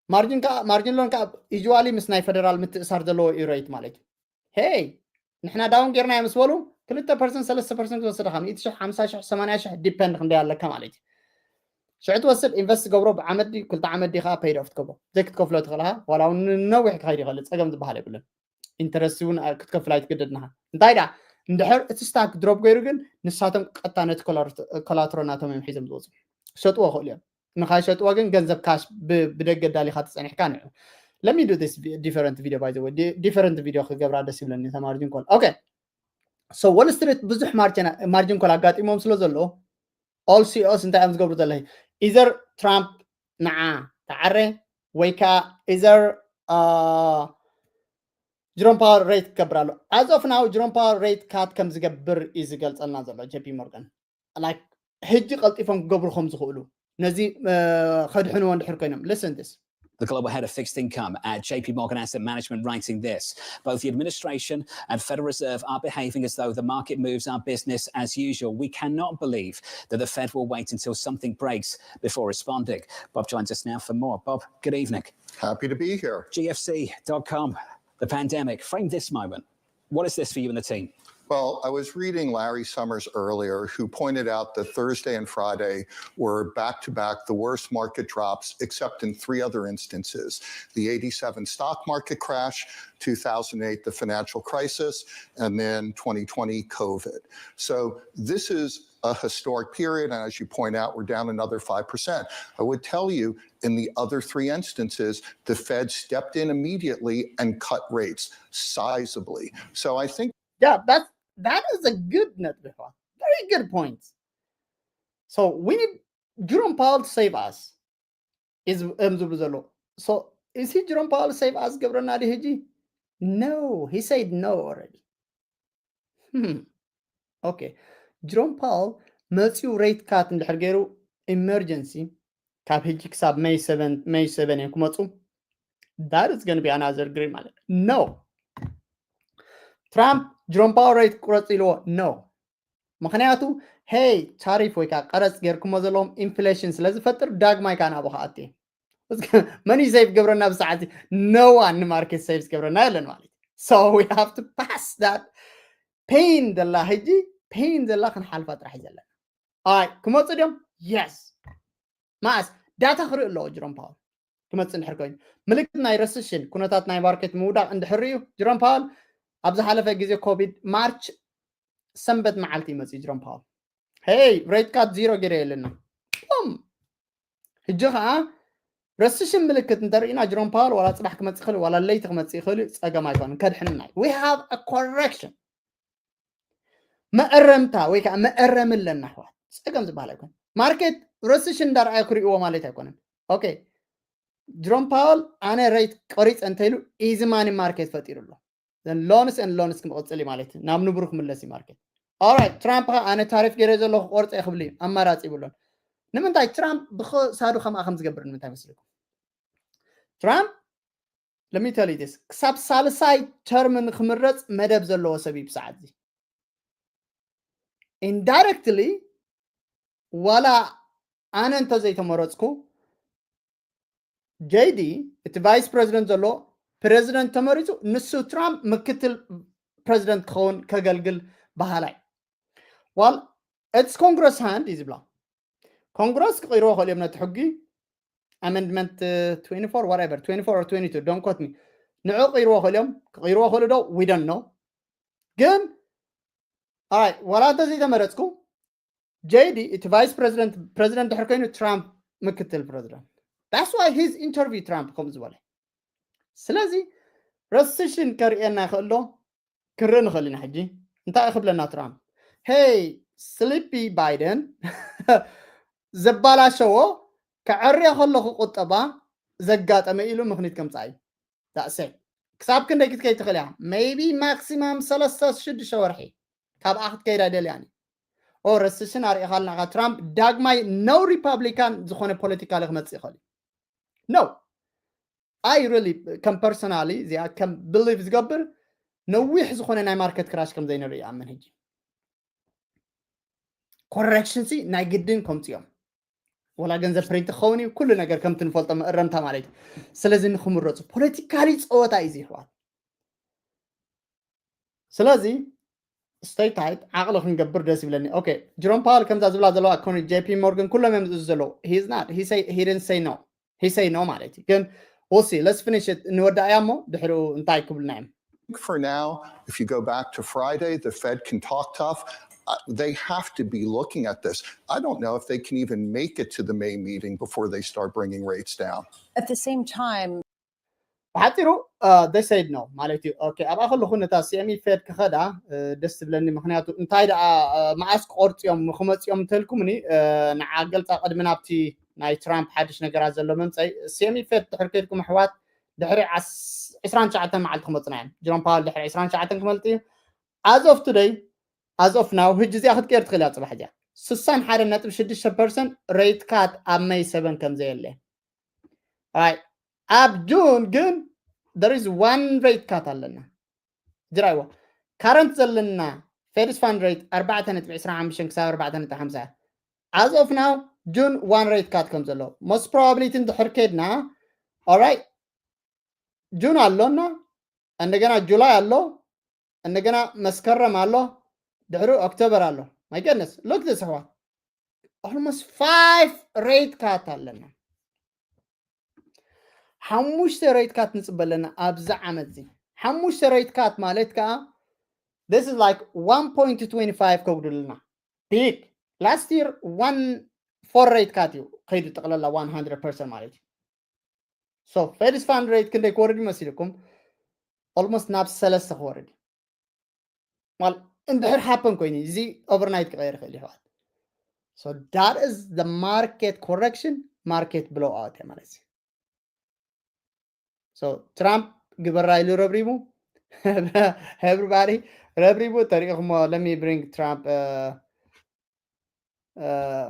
ማርጂን ከዓ ማርጂን ሎን ከዓ ዩዋሊ ምስ ናይ ፈደራል ምትእሳር ዘለዎ እዩ ሬት ማለት እዩ። ሄይ ንሕና ዳውን ጌርና ምስ በሉ ክልተ ፐርሰንት ሰለስተ ፐርሰንት ክወስድ ኻ ሚእቲ ሽሕ ሓምሳ ሽሕ ሰማንያ ሽሕ ዲፐንድ ክንደይ ኣለካ ማለት እዩ። ሽዑ ትወስድ ኢንቨስት ገብሮ ብዓመት ድዩ ክልተ ዓመት ዲኻ ፔይድ ኦፍ ትገብሮ ዘይክትከፍሎ ትኽእልኻ ዋላ እውን ነዊሕ ክኸይድ ይኽእል ጸገም ዝበሃል የብሉን። ኢንተረስት እውን ክትከፍል ኣይትግደድንኻ። እንታይ ደኣ እንድሕር እቲ ስታክ ድሮፕ ገይሩ ግን ንሳቶም ቀጥታ ነቲ ኮላትሮ ናቶም እዮም ሒዞም ዝወፁ ሸጥዎ ክእሉ እዮም። ንኻይሸጥዎ ግን ገንዘብ ካሽ ብደገ ዳሊኻ ተፀኒሕካ ንዑ ለሚዱ ዲፈረንት ቪዲዮ ባይ ዘወ ዲፈረንት ቪዲዮ ክገብራ ደስ ይብለኒ ተማርጅን ኮል ኦኬ። ሶ ወል ስትሪት ብዙሕ ማርጂን ኮል ኣጋጢሞም ስለ ዘሎ ኦል ሲኦስ እንታይ እዮም ዝገብሩ ዘለዉ ኢዘር ትራምፕ ንዓ ተዓረ ወይ ከዓ ኢዘር ጅሮም ፓወር ሬት ክገብር ኣሎ። ኣዝ ኦፍ ናው ጅሮም ፓወር ሬት ካት ከም ዝገብር እዩ ዝገልፀልና ዘሎ ጄፒ ሞርጋን። ላይክ ሕጂ ቀልጢፎም ክገብሩ ከም ዝኽእሉ ነዚ ከድሕንዎ እንድሕር ኮይኖም listen this The global head of fixed income at J P Morgan Asset Management writing this. Both the administration and Federal Reserve are behaving as though the market moves are business as usual. We cannot believe that the Fed will wait until something breaks before responding. Bob joins us now for more. Bob, good evening. Happy to be here. G F C dot com, the pandemic. Frame this moment. What is this for you and the team? Well, I was reading Larry Summers earlier, who pointed out that Thursday and Friday were back to back the worst market drops, except in three other instances the eighty-seven stock market crash, two thousand eight, the financial crisis, and then twenty twenty COVID. So this is a historic period. And as you point out, we're down another five percent. I would tell you, in the other three instances, the Fed stepped in immediately and cut rates sizably. So I think yeah, that's that is a good net very good point. So we need Jerome Powell to save us is um, so is he Jerome Powell save us ገብረና ዲ ሕጂ? No, he said no already. Hmm. Okay. Jerome Powell መፂኡ ሬት ካት እንድሕር ገይሩ ኢመርጀንሲ ካብ ሕጂ ክሳብ ሜይ ሰቨን እዮም ክመፁ that is going to be another green ማለት no ትራምፕ ጅሮም ፓወል rate ቁረፅ ኢልዎ no ምክንያቱ hey ታሪፍ ወይ ከዓ ቀረፅ ጌርኩሞ ዘለዎም ኢንፍሌሽን ስለ ዝፈጥር ዳግማይ ከዓ ናብኡ ክኣት እየ መን እዩ save ገብረና ብሰዓት no one ን market save ገብረና የለን ማለት so we have to pass that pain ዘላ ሕጂ pain ዘላ ክንሓልፋ ጥራሕ እዩ ዘለና ኣይ ክመፁ ድዮም yes ማእስ ዳታ ክርኢ ኣለዎ ጅሮም ፓወል ክመፅእ እንድሕር ኮይኑ ምልክት ናይ ረስሽን ኩነታት ናይ ማርኬት ምውዳቕ እንድሕር እዩ ጅሮም ፓወል ኣብ ዝሓለፈ ግዜ ኮቪድ ማርች ሰንበት መዓልቲ ይመፅእ ጅሮም ፓወል hey rate cut zero ገይረ የለና ም ሕጂ ከዓ ረስሽን ምልክት እንተርኢና ጅሮም ፓወል ዋላ ፅባሕ ክመፅእ ይኽእል ዋላ ለይቲ ክመፅእ ይኽእል እዩ ፀገም ኣይኮነን ከድሕንና እዩ we have a correction መእረምታ ወይ ከዓ መእረሚ ኣለና ኣሕዋት ፀገም ዝበሃል ኣይኮነ ማርኬት ረስሽን እንዳረኣዩ ክርእዎ ማለት ኣይኮነን okay ጅሮም ፓወል ኣነ rate ቆሪፀ እንተኢሉ easy money market ፈጢሩ ኣሎ loans and loans ክምቕፅል እዩ ማለት እዩ ናብ ንቡሩ ክምለስ እዩ market alright ትራምፕ ከዓ ኣነ ታሪፍ ገይረ ዘለኹ ቆርፀ ክብል እዩ ኣማራፂ ይብሎን ንምንታይ ትራምፕ ብክሳዱ ከምኣ ከም ዝገብር ንምንታይ መስልኩም ትራምፕ let me tell you this ክሳብ ሳልሳይ ተርም ንክምረፅ መደብ ዘለዎ ሰብ እዩ ብሰዓት እዚ indirectly ዋላ ኣነ እንተዘይተመረፅኩ j d እቲ vice president ዘሎ president ተመሪፁ ንሱ ትራምፕ ምክትል president ክኸውን ከገልግል በሃላይ well it's congress hand እዩ ዝብላ ኮንግረስ ክቕይርዎ ክእል እዮም ነቲ ሕጊ amendment twenty-four whatever twenty-four or twenty-two don't quote me ንዑ ክቕይርዎ ክእል እዮም ክቕይርዎ ክእሉ ዶ we don't know ግን ኣይ ዋላ እንተዘይተመረፅኩ j d እቲ vice president president ድሕር ኮይኑ ትራምፕ ምክትል president that's why his interview ትራምፕ ከም ዝበለ ስለዚ ረስሽን ከርእየና ይኽእል ዶ ክርኢ ንኽእል ኢና ሕጂ እንታይ ክብለና ትራምፕ hey sleepy biden ዘባላሸዎ ከዐርዮ ከለኹ ቁጠባ ዘጋጠመ ኢሉ ምኽኒት ከምፃእ እዩ that's it ክሳብ ክንደይ ክትከይ ትኽእል እያ maybe maximum ሰለስተ ሽዱሽተ ወርሒ ካብኣ ክትከይዳ ደልያን እዩ ረስሽን ኣርእኻልና ኢኻ ትራምፕ ዳግማይ no republican ዝኾነ ፖለቲካ ክመፅእ ይኽእል እዩ no I really ከም personally እዚኣ ከም believe ዝገብር ነዊሕ ዝኾነ ናይ market crash ከም ዘይንርኢ ይኣምን ሕጂ correction ሲ ናይ ግድን ከምፅኦም ወላ ገንዘብ print ክኸውን እዩ ኩሉ ነገር ከምቲ ንፈልጦ መእረምታ ማለት እዩ ስለዚ ንክምረፁ politically ፀወታ እዩ ይሕዋት ስለዚ stay tight ዓቕሊ ክንገብር ደስ ይብለኒ okay ጅሮም ፓወል ከምዛ ዝብላ ዘለዋ ኮኒ j p morgan ኩሎም እዮም ዝእዙ ዘለዉ he's not he say he didn't say no he say no ማለት እዩ ግን we'll see let's finish it ንወዳእያ እሞ ድሕሪኡ እንታይ ክብሉና እዮም For now, if you go back to Friday, the Fed can talk tough. Uh, they have to be looking at this. I don't know if they can even make it to the May meeting before they start bringing rates down. At the same time, ብሓፂሩ they said no ማለት እዩ okay ኣብኣ ከለኹ ነታ cme fed ክኸዳ ደስ ትብለኒ ምክንያቱ እንታይ ደኣ መዓስ ክቆርፅዮም ክመፅኦም እንተልኩምኒ ንዓ ገልፃ ቅድሚ ናብቲ ናይ ትራምፕ ሓድሽ ነገራት ዘሎ መምፀኢ cme fed ድሕር ከድኩም ኣሕዋት ድሕሪ ዕስራን ትሽዓተን መዓልቲ ክመፁና እዮም ጅሮም ፓወል ድሕሪ ዕስራን ትሽዓተን ክመልጥ እዩ as of today as of now ሕጂ እዚኣ ክትቀየር ትኽእል እያ ፅባሕ እዚኣ ስሳን ሓደ ነጥቢ ሽዱሽተ percent rate cut ኣብ may seven ከም ዘየለ ኣብ ጁን ግን there is one rate cut ኣለና ጅራይዋ current ዘለና fed fund rate ኣርባዕተ ነጥቢ ዕስራን ሓሙሽተን ክሳብ ኣርባዕተ ነጥቢ ሓምሳ as of now ጁን one rate cut ከም ዘሎ most probably እንድሕር ከድና right ጁን ኣሎና እንደገና ጁላይ ኣሎ እንደገና መስከረም ኣሎ ድሕሪ ኦክቶበር ኣሎ my goodness look this ኣሕዋት almost five rate cut ኣለና ሓሙሽተ rate cut ንፅበ ኣለና ኣብዚ ዓመት እዚ ሓሙሽተ rate cut ማለት ከዓ this is like one point twenty five ከጉድልና big last year one four rate cut እዩ ከይዱ ጠቕለላ one hundred percent ማለት እዩ so fed fund rate ክንደይ ክወርድ ይመስልኩም almost ናብ ሰለስተ ክወርድ ማለት እንድሕር happen ኮይኑ እዚ overnight ክቀየር ይኽእል ይሕዋት so that is the market correction market blow out ማለት እዩ so ትራምፕ ግበራ ኢሉ ረብሪቡ everybody ረብሪቡ ተሪኢኹሞ let me bring Trump uh, uh,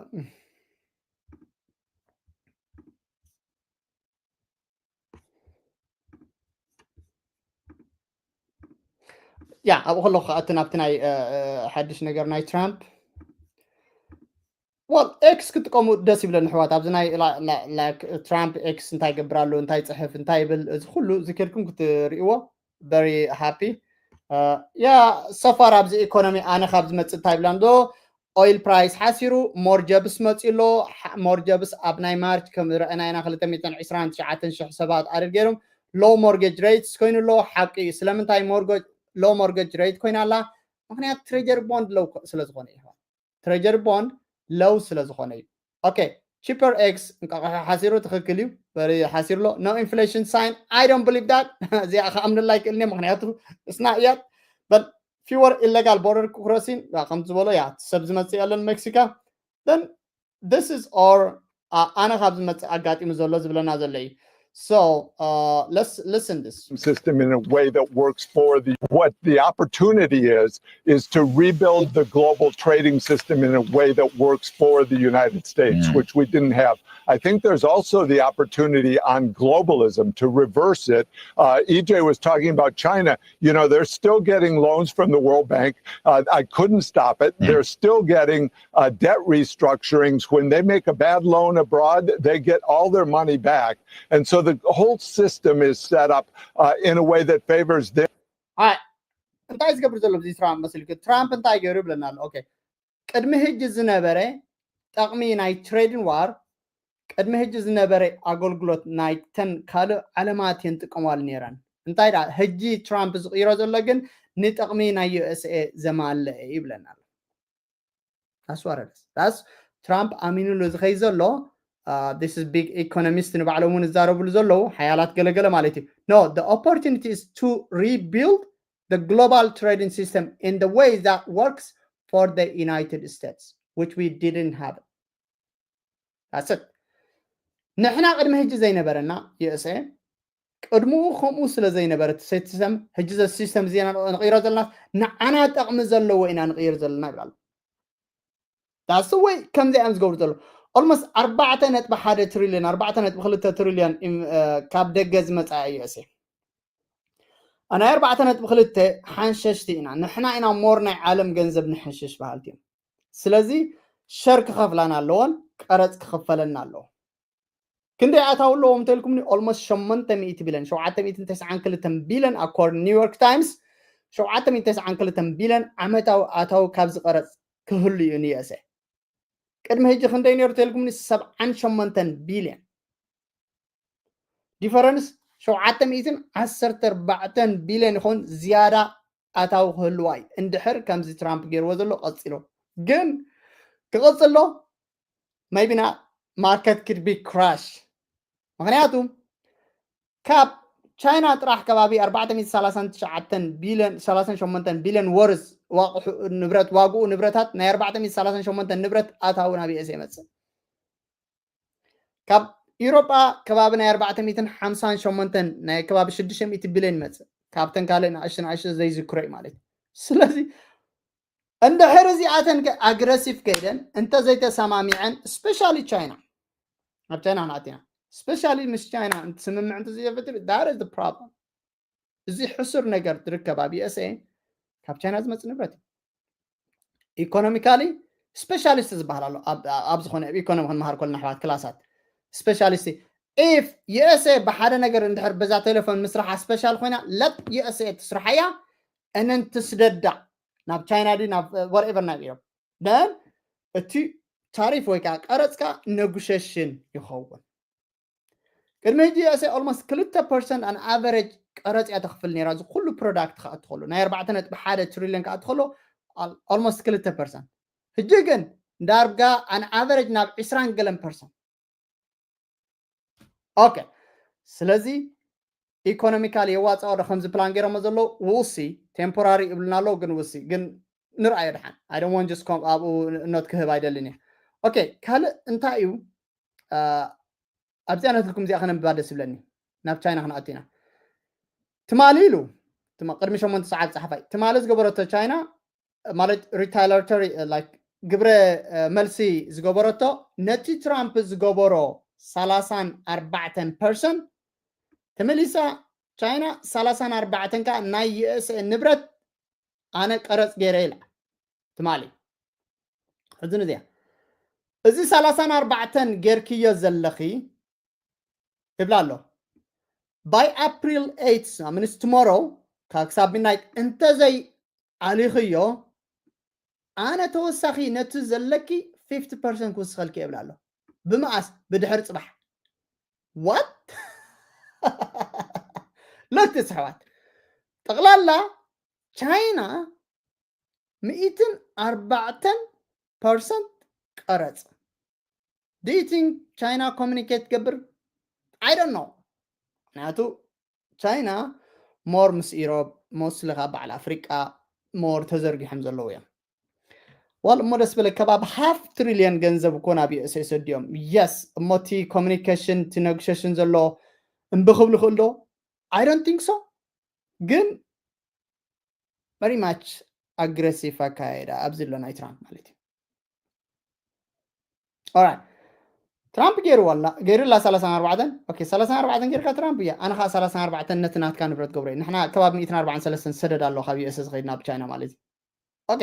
ያ ኣብኡ ከለኹ ከዓ እቲ ናብቲ ናይ ሓድሽ ነገር ናይ ትራምፕ ወል ኤክስ ክጥቀሙ ደስ ይብለኒ ኣሕዋት። ኣብዚ ናይ ትራምፕ ኤክስ እንታይ ገብር ኣሎ፣ እንታይ ፅሕፍ፣ እንታይ ይብል፣ እዚ ኩሉ ዝከድኩም ክትርእይዎ very happy። ያ ሰፋር ኣብዚ ኢኮኖሚ ኣነ ካብ ዝመፅእ እንታይ ይብላ እንዶ ኦይል ፕራይስ ሓሲሩ፣ ሞር ጀብስ መፂኡ ኣሎ። ሞር ጀብስ ኣብ ናይ ማርች ከም ዝረአና ኢና ክልተ ሚእትን ዕስራን ትሽዓተን ሽሕ ሰባት ኣድድ ገይሮም። ሎ ሞርጌጅ ሬትስ ኮይኑ ኣሎ። ሓቂ እዩ። ስለምንታይ ሎ ሞርጌጅ ሬት ኮይና ኣላ? ምክንያት ትሬጀሪ ቦንድ ለው ስለ ዝኾነ እዩ። ትሬጀሪ ቦንድ ለው ስለ ዝኾነ እዩ። ኦኬ ቺፐር ኤክስ እንቃቕሖ ሓሲሩ ትኽክል እዩ። በሪ ሓሲሩ ኣሎ። No inflation sign, I don't believe that። እዚኣ ከኣምንላ ይክእልኒ ምክንያቱ እስና እያት በል fewer illegal border crossing ከምቲ ዝበሎ ያ ሰብ ዝመፅእ ያለን ሜክሲካ then this is or ኣነ ካብ ዝመፅእ ኣጋጢሙ ዘሎ ዝብለና ዘሎ እዩ። So uh, let's listen this. System in a way that works for the what the opportunity is is to rebuild the global trading system in a way that works for the United States, which we didn't have. I think there's also the opportunity on globalism to reverse it. Uh, E J was talking about China. You know, they're still getting loans from the World Bank. Uh, I couldn't stop it. They're still getting uh, debt restructurings. When they make a bad loan abroad, they get all their money back. And so the whole system is set up uh, in a way that favors them. እንታይ ዝገብር ዘሎ እዚ ትራምፕ መሲልክ? ትራምፕ እንታይ ገይሩ ይብለና ኣሎ። ኦኬ ቅድሚ ሕጂ ዝነበረ ጠቕሚ ናይ ትሬድን ዋር ቅድሚ ሕጂ ዝነበረ ኣገልግሎት ናይተን ካልእ ዓለማት እየን ጥቀማሉ ነይረን። እንታይ ደኣ ሕጂ ትራምፕ ዝቕይሮ ዘሎ ግን ንጠቕሚ ናይ ዩ ኤስ ኤ ዘማልአ ይብለና ኣሎ። ኣስዋረደስ ዳስ ትራምፕ ኣሚኑሉ ዝኸይ ዘሎ this is big economist ንባዕሎም እውን ዝዛረብሉ ዘለዉ ሓያላት ገለገለ ማለት እዩ። No, the opportunity is to rebuild the global trading system in the way that works for the United States, which we didn't have it. ንሕና ቅድሚ ሕጂ ዘይነበረና ዩ ኤስ ኤ ቅድምኡ ከምኡ ስለ ዘይነበረ እቲ ሲስተም ሕጂ ዘ ሲስተም እዚ ኢና ንቕይሮ ዘለና ንዓና ጠቕሚ ዘለዎ ኢና ንቕይር ዘለና ይብላሉ። ዳስ ወይ ከምዚ እዮም ዝገብሩ ዘሎ ኦልሞስት ኣርባዕተ ነጥቢ ሓደ ትሪልዮን ኣርባዕተ ነጥቢ ክልተ ትሪልዮን ካብ ደገ ዝመፅኣ ዩ ኤስ ኤ ናይ ኣርባዕተ ነጥቢ ክልተ ሓንሸሽቲ ኢና ንሕና ኢና ሞር ናይ ዓለም ገንዘብ ንሕንሽሽ በሃልቲ እዮም። ስለዚ ሸር ክኸፍላና ኣለዎን ቀረፅ ክኸፈለና ኣለዎ። ክንደይ ኣታዊ ኣለዎም እንተልኩምኒ ኦልሞስት ሸሞንተ ሚእቲ ቢልዮን ሸውዓተ ሚእትን ተስዓን ክልተን ቢልዮን ኣኮርድ ኒውዮርክ ታይምስ ሸውዓተ ሚእትን ተስዓን ክልተን ቢልዮን ዓመታዊ ኣታዊ ካብዚ ቀረፅ ክህሉ እዩ ንየሰ ቅድሚ ሕጂ ክንደይ ነይሩ ተልኩምኒ ሰብዓን ሸሞንተን ቢልዮን ዲፈረንስ ሸውዓተ ሚእትን ዓሰርተ ኣርባዕተን ቢልዮን ይኸውን ዝያዳ ኣታዊ ክህልዋ እዩ እንድሕር ከምዚ ትራምፕ ገይርዎ ዘሎ ቀፂሎ ግን ክቐፅሎ maybe not market could be crash ምክንያቱ ካብ ቻይና ጥራሕ ከባቢ ኣርባዕተ ሚእቲ ሰላሳን ትሽዓተን ቢልዮን ሰላሳን ሸሞንተን ቢልዮን ወርዝ ንብረት ዋግኡ ንብረታት ናይ ኣርባዕተ ሚእቲ ሰላሳን ሸሞንተን ንብረት ኣታዊ ናብ ዩኤስ ይመፅእ ካብ ኢሮጳ ከባቢ ናይ ኣርባዕተ ሚእትን ሓምሳን ሸሞንተን ናይ ከባቢ ሽዱሽተ ሚእቲ ቢልዮን ይመፅእ ካብተን ካልእ ንኣሽቱ ንኣሽቱ ዘይዝክሮ እዩ ማለት እዩ ስለዚ እንድሕር እዚኣተን ኣግረሲቭ ከይደን እንተዘይተሰማሚዐን ስፔሻሊ ቻይና ኣብ ቻይና ክንኣትና ስፔሻሊ ምስ ቻይና ስምምዕ እንተዘይፈጥር that is problem እዚ ሕሱር ነገር ትርከብ ኣብ ዩኤስኤ ካብ ቻይና ዝመፅእ ንብረት እዩ ኢኮኖሚካሊ ስፔሻሊስት ዝበሃል ኣሎ ኣብ ዝኾነ ኣብ ኢኮኖሚ ክንመሃር ከለና ኣሕዋት ክላሳት ስፔሻሊስት ኢፍ ዩኤስኤ ብሓደ ነገር እንድሕር በዛ ቴሌፎን ምስራሓ ስፔሻል ኮይና ለብ ዩኤስኤ ትስርሓያ እነን ትስደዳ ናብ ቻይና ዲ ናብ ወርኤቨር ናብ ኢሮብ ደን እቲ ታሪፍ ወይ ከዓ ቀረፅካ ነጉሸሽን ይኸውን ቅድሚ ሕጂ ዩኤስኤ ኦልሞስት ክልተ ፐርሰንት ኣን ኣቨሬጅ ቀረፅ እያ ተኽፍል ነራ እዚ ኩሉ ፕሮዳክት ከዓ ትኸሉ ናይ ኣርባዕተ ነጥቢ ሓደ ትሪሊዮን ከዓ ትኸሎ ኦልሞስት ክልተ ፐርሰንት ሕጂ ግን ዳርጋ ኣን ኣቨሬጅ ናብ ዕስራን ገለን ፐርሰንት ኦኬ ስለዚ ኢኮኖሚካል የዋፃኦ ዶ ከምዚ ፕላን ገይሮሞ ዘለዉ ውሲ ቴምፖራሪ ይብሉና ኣለዉ ግን ውሲ ግን ንርኣዮ ድሓን ኣይደን ወን ጀስት ኣብኡ ኖት ክህብ ኣይደልን እየ ኦኬ ካልእ እንታይ እዩ ኣብዚኣ ነትልኩም እዚኣ ከነንብባ ደስ ይብለኒ ናብ ቻይና ክንኣቱ ኢና ትማሊ ኢሉ ቅድሚ ሸሞንተ ሰዓት ፀሓፋይ ትማሊ ዝገበረቶ ቻይና ማለት ሪታሊተሪ ግብረ መልሲ ዝገበረቶ ነቲ ትራምፕ ዝገበሮ ሰላሳን ኣርባዕተን ፐርሰንት ተመሊሳ ቻይና ሰላሳን ኣርባዕተን ከዓ ናይ ዩኤስኤ ንብረት ኣነ ቀረጽ ገይረ ኢላ ትማሊ። ሕዚ ንዚኣ እዚ ሰላሳን ኣርባዕተን ጌርክዮ ዘለኺ ይብላ ኣሎ። By April eight ምንስ tomorrow ካብ ክሳብ ሚድናይት እንተዘይ ኣሊኽዮ ኣነ ተወሳኺ ነቲ ዘለኪ ፊፍቲ ፐርሰንት ክውስኸልኪ ይብላ ኣሎ። ብመኣስ? ብድሕሪ ጽባሕ። What? ሎቲ ኣሕዋት፣ ጠቕላላ ቻይና ሚእትን ኣርባዕተን ፐርሰንት ቀረጽ። Do you think ቻይና ኮሚኒኬት ትገብር? I don't know። ምክንያቱ ቻይና ሞር ምስ ኢሮብ፣ ሞስሊ ካብ በዓል ኣፍሪቃ ሞር ተዘርጊሖም ዘለዉ እዮም። ዋል እሞ ደስ በለ ከባቢ ሃፍ ትሪልዮን ገንዘብ እኮ ናብ ዩኤስኤ ሰዲዮም። የስ እሞ እቲ ኮሚኒኬሽን እቲ ነግሸሽን ዘሎ እምቢ ክብል ይኽእል ዶ? I don't think so። ግን very much ኣግሬሲቭ ኣካየዳ ኣብዚ ኣሎ ናይ ትራምፕ ማለት እዩ። Alright፣ ትራምፕ ገይርዋ ኣላ፣ ገይሩላ ሰላሳን ኣርባዕተን። ኦኬ፣ ሰላሳን ኣርባዕተን ጌርካ ትራምፕ እያ። ኣነ ከዓ ሰላሳን ኣርባዕተን ነቲ ናትካ ንብረት ገብሮ እዩ። ንሕና ከባቢ ሚእትን ኣርባዓን ሰለስተን ሰደድ ኣሎ ካብ ዩኤስ ዝኸይድ ናብ ቻይና ማለት እዩ። ኦኬ፣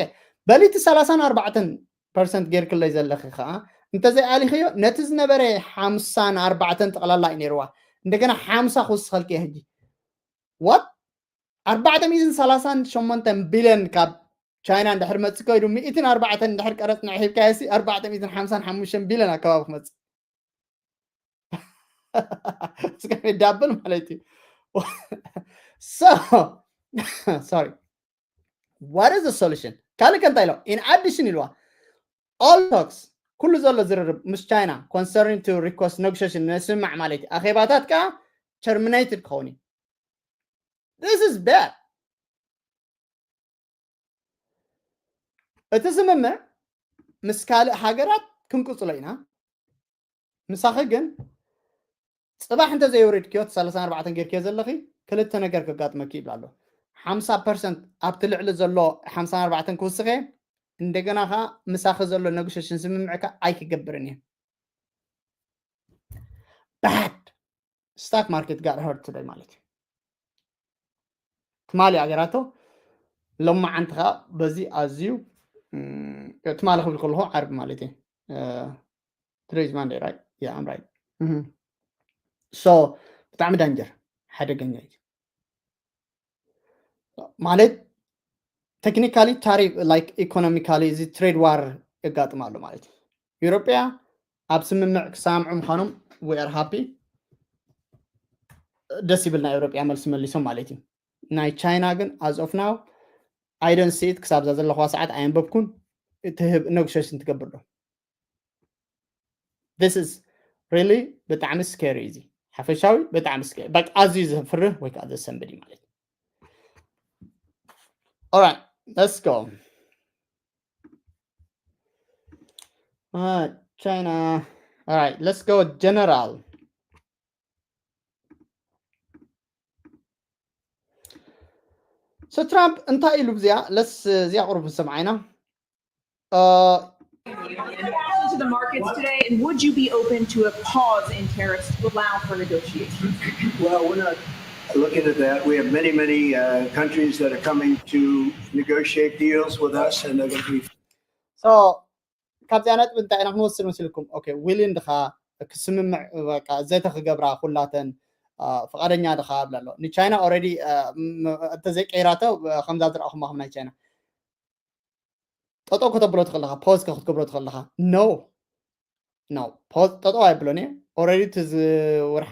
በሊቲ ሰላሳን ኣርባዕተን ፐርሰንት ጌርክለይ ዘለኺ ከዓ እንተዘይኣሊኽዮ ነቲ ዝነበረ ሓምሳን ኣርባዕተን ጠቕላላ እዩ ነይርዋ። እንደገና ሓምሳ ክውስኸልኪ እየ ሕጂ። ዋት ኣርባዕተ ሚእትን ሰላሳን ሸሞንተን ቢልዮን ካብ ቻይና እንድሕር መፅእ ኮይዱ ሚእትን ኣርባዕተን እንድሕር ቀረፅ ንዕሂብካዮ ሲ ኣርባዕተ ሚእትን ሓምሳን ሓሙሽተን ቢልዮን ኣከባቢ ክመፅእ እስከ ዳብል ማለት እዩ። So sorry, what is the solution? ካልእ ከ እንታይ ኢሎም? In addition ኢልዋ all talks፣ ኩሉ ዘሎ ዝርርብ ምስ ቻይና concerning to request negotiation፣ ንስምማዕ ማለት እዩ፣ ኣኼባታት ከዓ terminated ክኸውን እዩ። This is bad። እቲ ስምምዕ ምስ ካልእ ሃገራት ክንቅፅሎ ኢና። ምሳኺ ግን ፅባሕ እንተዘይወሪድክዮ እቲ ሰላሳን ኣርባዕተን ጌርክዮ ዘለኺ ክልተ ነገር ከጋጥመኪ ይብል ኣሎ። ሓምሳ ፐርሰንት ኣብቲ ልዕሊ ዘሎ ሓምሳን ኣርባዕተን ክውስኸ፣ እንደገና ከዓ ምሳኺ ዘሎ ነግሸሽን ስምምዕካ ኣይክገብርን እየ። ባድ ስታክ ማርኬት ጋር ሀርት ቱደይ ማለት እዩ። ትማሊ ኣገራቶ ሎማዓንቲ ከዓ በዚ ኣዝዩ ትማሊ ክብል ከለኹ ዓርቢ ማለት እዩ። Today's Monday, right? Yeah, I'm right. So ብጣዕሚ ዳንጀር ሓደገኛ እዩ ማለት ቴክኒካሊ ታሪፍ ላይክ ኢኮኖሚካሊ እዚ ትሬድ ዋር የጋጥም ኣሎ ማለት እዩ። ኤውሮጳያ ኣብ ስምምዕ ክሰማምዑ ምዃኖም we are happy፣ ደስ ይብል ናይ ኤውሮጳያ መልሲ መሊሶም ማለት እዩ። ናይ ቻይና ግን as of now I don't see it። ክሳብ እዛ ዘለኹዋ ሰዓት ኣየንበብኩን። ትህብ ነግሸሽን ትገብር ዶ? This is really ብጣዕሚ ስኬሪ እዚ ሓፈሻዊ ብጣዕሚ ስኬሪ በቃ ኣዝዩ ዘፍርህ ወይ ከዓ ዘሰንብድ እዩ ማለት እዩ። Alright, let's go. China. Alright, let's go general. So ትራምፕ እንታይ ኢሉ ብዚኣ ለስ እዚኣ ቁሩብ ንሰምዓ ኢና። To the markets today, and would you be open to a pause in tariffs to allow for negotiations? Well, we're not looking at that. We have many, many uh, countries that are coming to negotiate deals with us, and they're going to be. So ካብዚኣ ነጥቢ እንታይ ኢና ክንወስድ መሲልኩም? ኦኬ ዊሊን ድኻ ክስምምዕ በቃ ዘተ ክገብራ ኩላተን ፍቃደኛ ድኻ ብላ ኣሎ። ንቻይና ኦረዲ እንተዘይቀይራቶ ከምዛ ዝረኣኹማ ከም ናይ ቻይና ጠጠው ከተብሎ ትኽእል ዲኻ፣ ፖዝ ክትገብሮ ትኽእል ዲኻ። ኖ ኖ ፖዝ ጠጠው ኣይብሎን እየ። ኦረዲ እቲ ወርሒ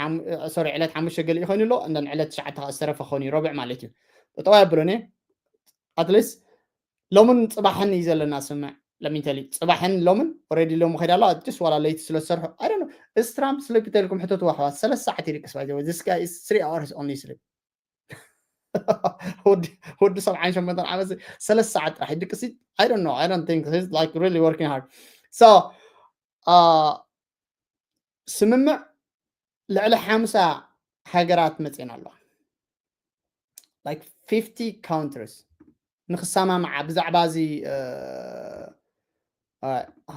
ሶሪ ዕለት ሓሙሽተ ገሊኡ ኮይኑ ኣሎ እንደን ዕለት ትሽዓተ ከዓ ዝተረፈ ክኸውን እዩ ረብዕ ማለት እዩ። ጠጠው ኣይብሎን እየ። ኣትሊስት ሎምን ፅባሕን እዩ ዘለና ስምዕ ለሚንተሊ ፅባሕን ሎምን ኦረዲ ሎሚ ከይዳ ኣለዋ። ጅስ ዋላ ለይቲ ስለ ዝሰርሑ ኣይ ዶንት ኖ። እዚ ትራምፕ ስሊፕ ተልኩም ሕተትዎ ኣሕዋት፣ ሰለስተ ሰዓት ይድቅስ ባይ ዘ ወይ this guy is three hours only sleep። ወዲ ወዲ ሰብዓን ሸሞንተን ዓመት ሰለስተ ሰዓት ጥራሕ ይድቅስ። I don't know, I don't think he's like really working hard. So ስምምዕ ልዕሊ ሓምሳ ሃገራት መፅኤን ኣለዋ። Like fifty countries ንክሰማምዓ ብዛዕባ እዚ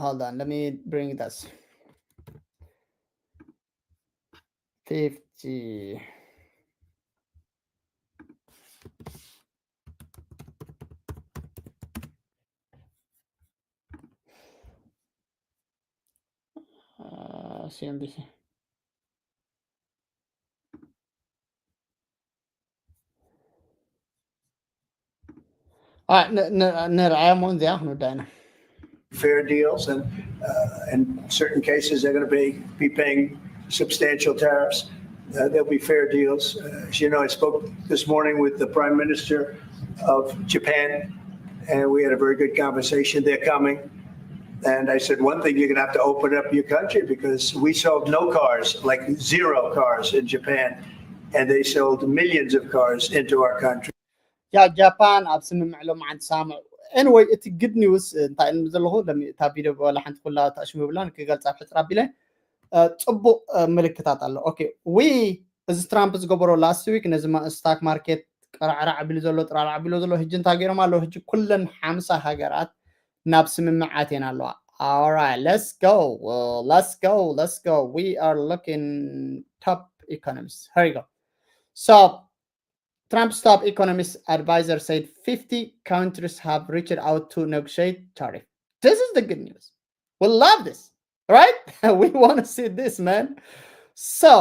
hold on, let me bring this. Fifty. C N B C. All right, نرعاهم ونزيح وداينا. Fair deals, and uh, in certain cases, they're going to be, be paying substantial tariffs. Uh, there'll be fair deals. Uh, as you know, I spoke this morning with the Prime Minister of Japan, and we had a very good conversation. They're coming. And I said, one thing, you're going to have to open up your country because we sold no cars, like zero cars in Japan, and they sold millions of cars into our country. ያ ጃፓን ኣብ ስምምዕ ሎም ዓንዲ ሳምዑ። Anyway, እቲ good news እንታይ እል ዘለኹ? እታ ቪድዮ ወላ ሓንቲ ኩላ ታሽሙ ብላን ክገልጻ ሕጽር ኣቢለ ጽቡቕ ምልክታት ኣሎ። Okay, we እዚ ትራምፕ ዝገበሮ last week ነዚ stock market ቀራዕራዕ ኣቢሉ ዘሎ ጥራራዕ ኣቢሉ ዘሎ ሕጂ እንታይ ገይሮም ኣለዉ? ሕጂ ኩለን ሓምሳ ሃገራት ናብ ስምምዕ ኣትየን ኣለዋ። All right, let's go. Let's go. Let's go. We are looking top economies. Here you go. So Trump's top economist advisor said fifty countries have reached out to negotiate tariff. This is the good news. We love this, right? We want to see this, man. So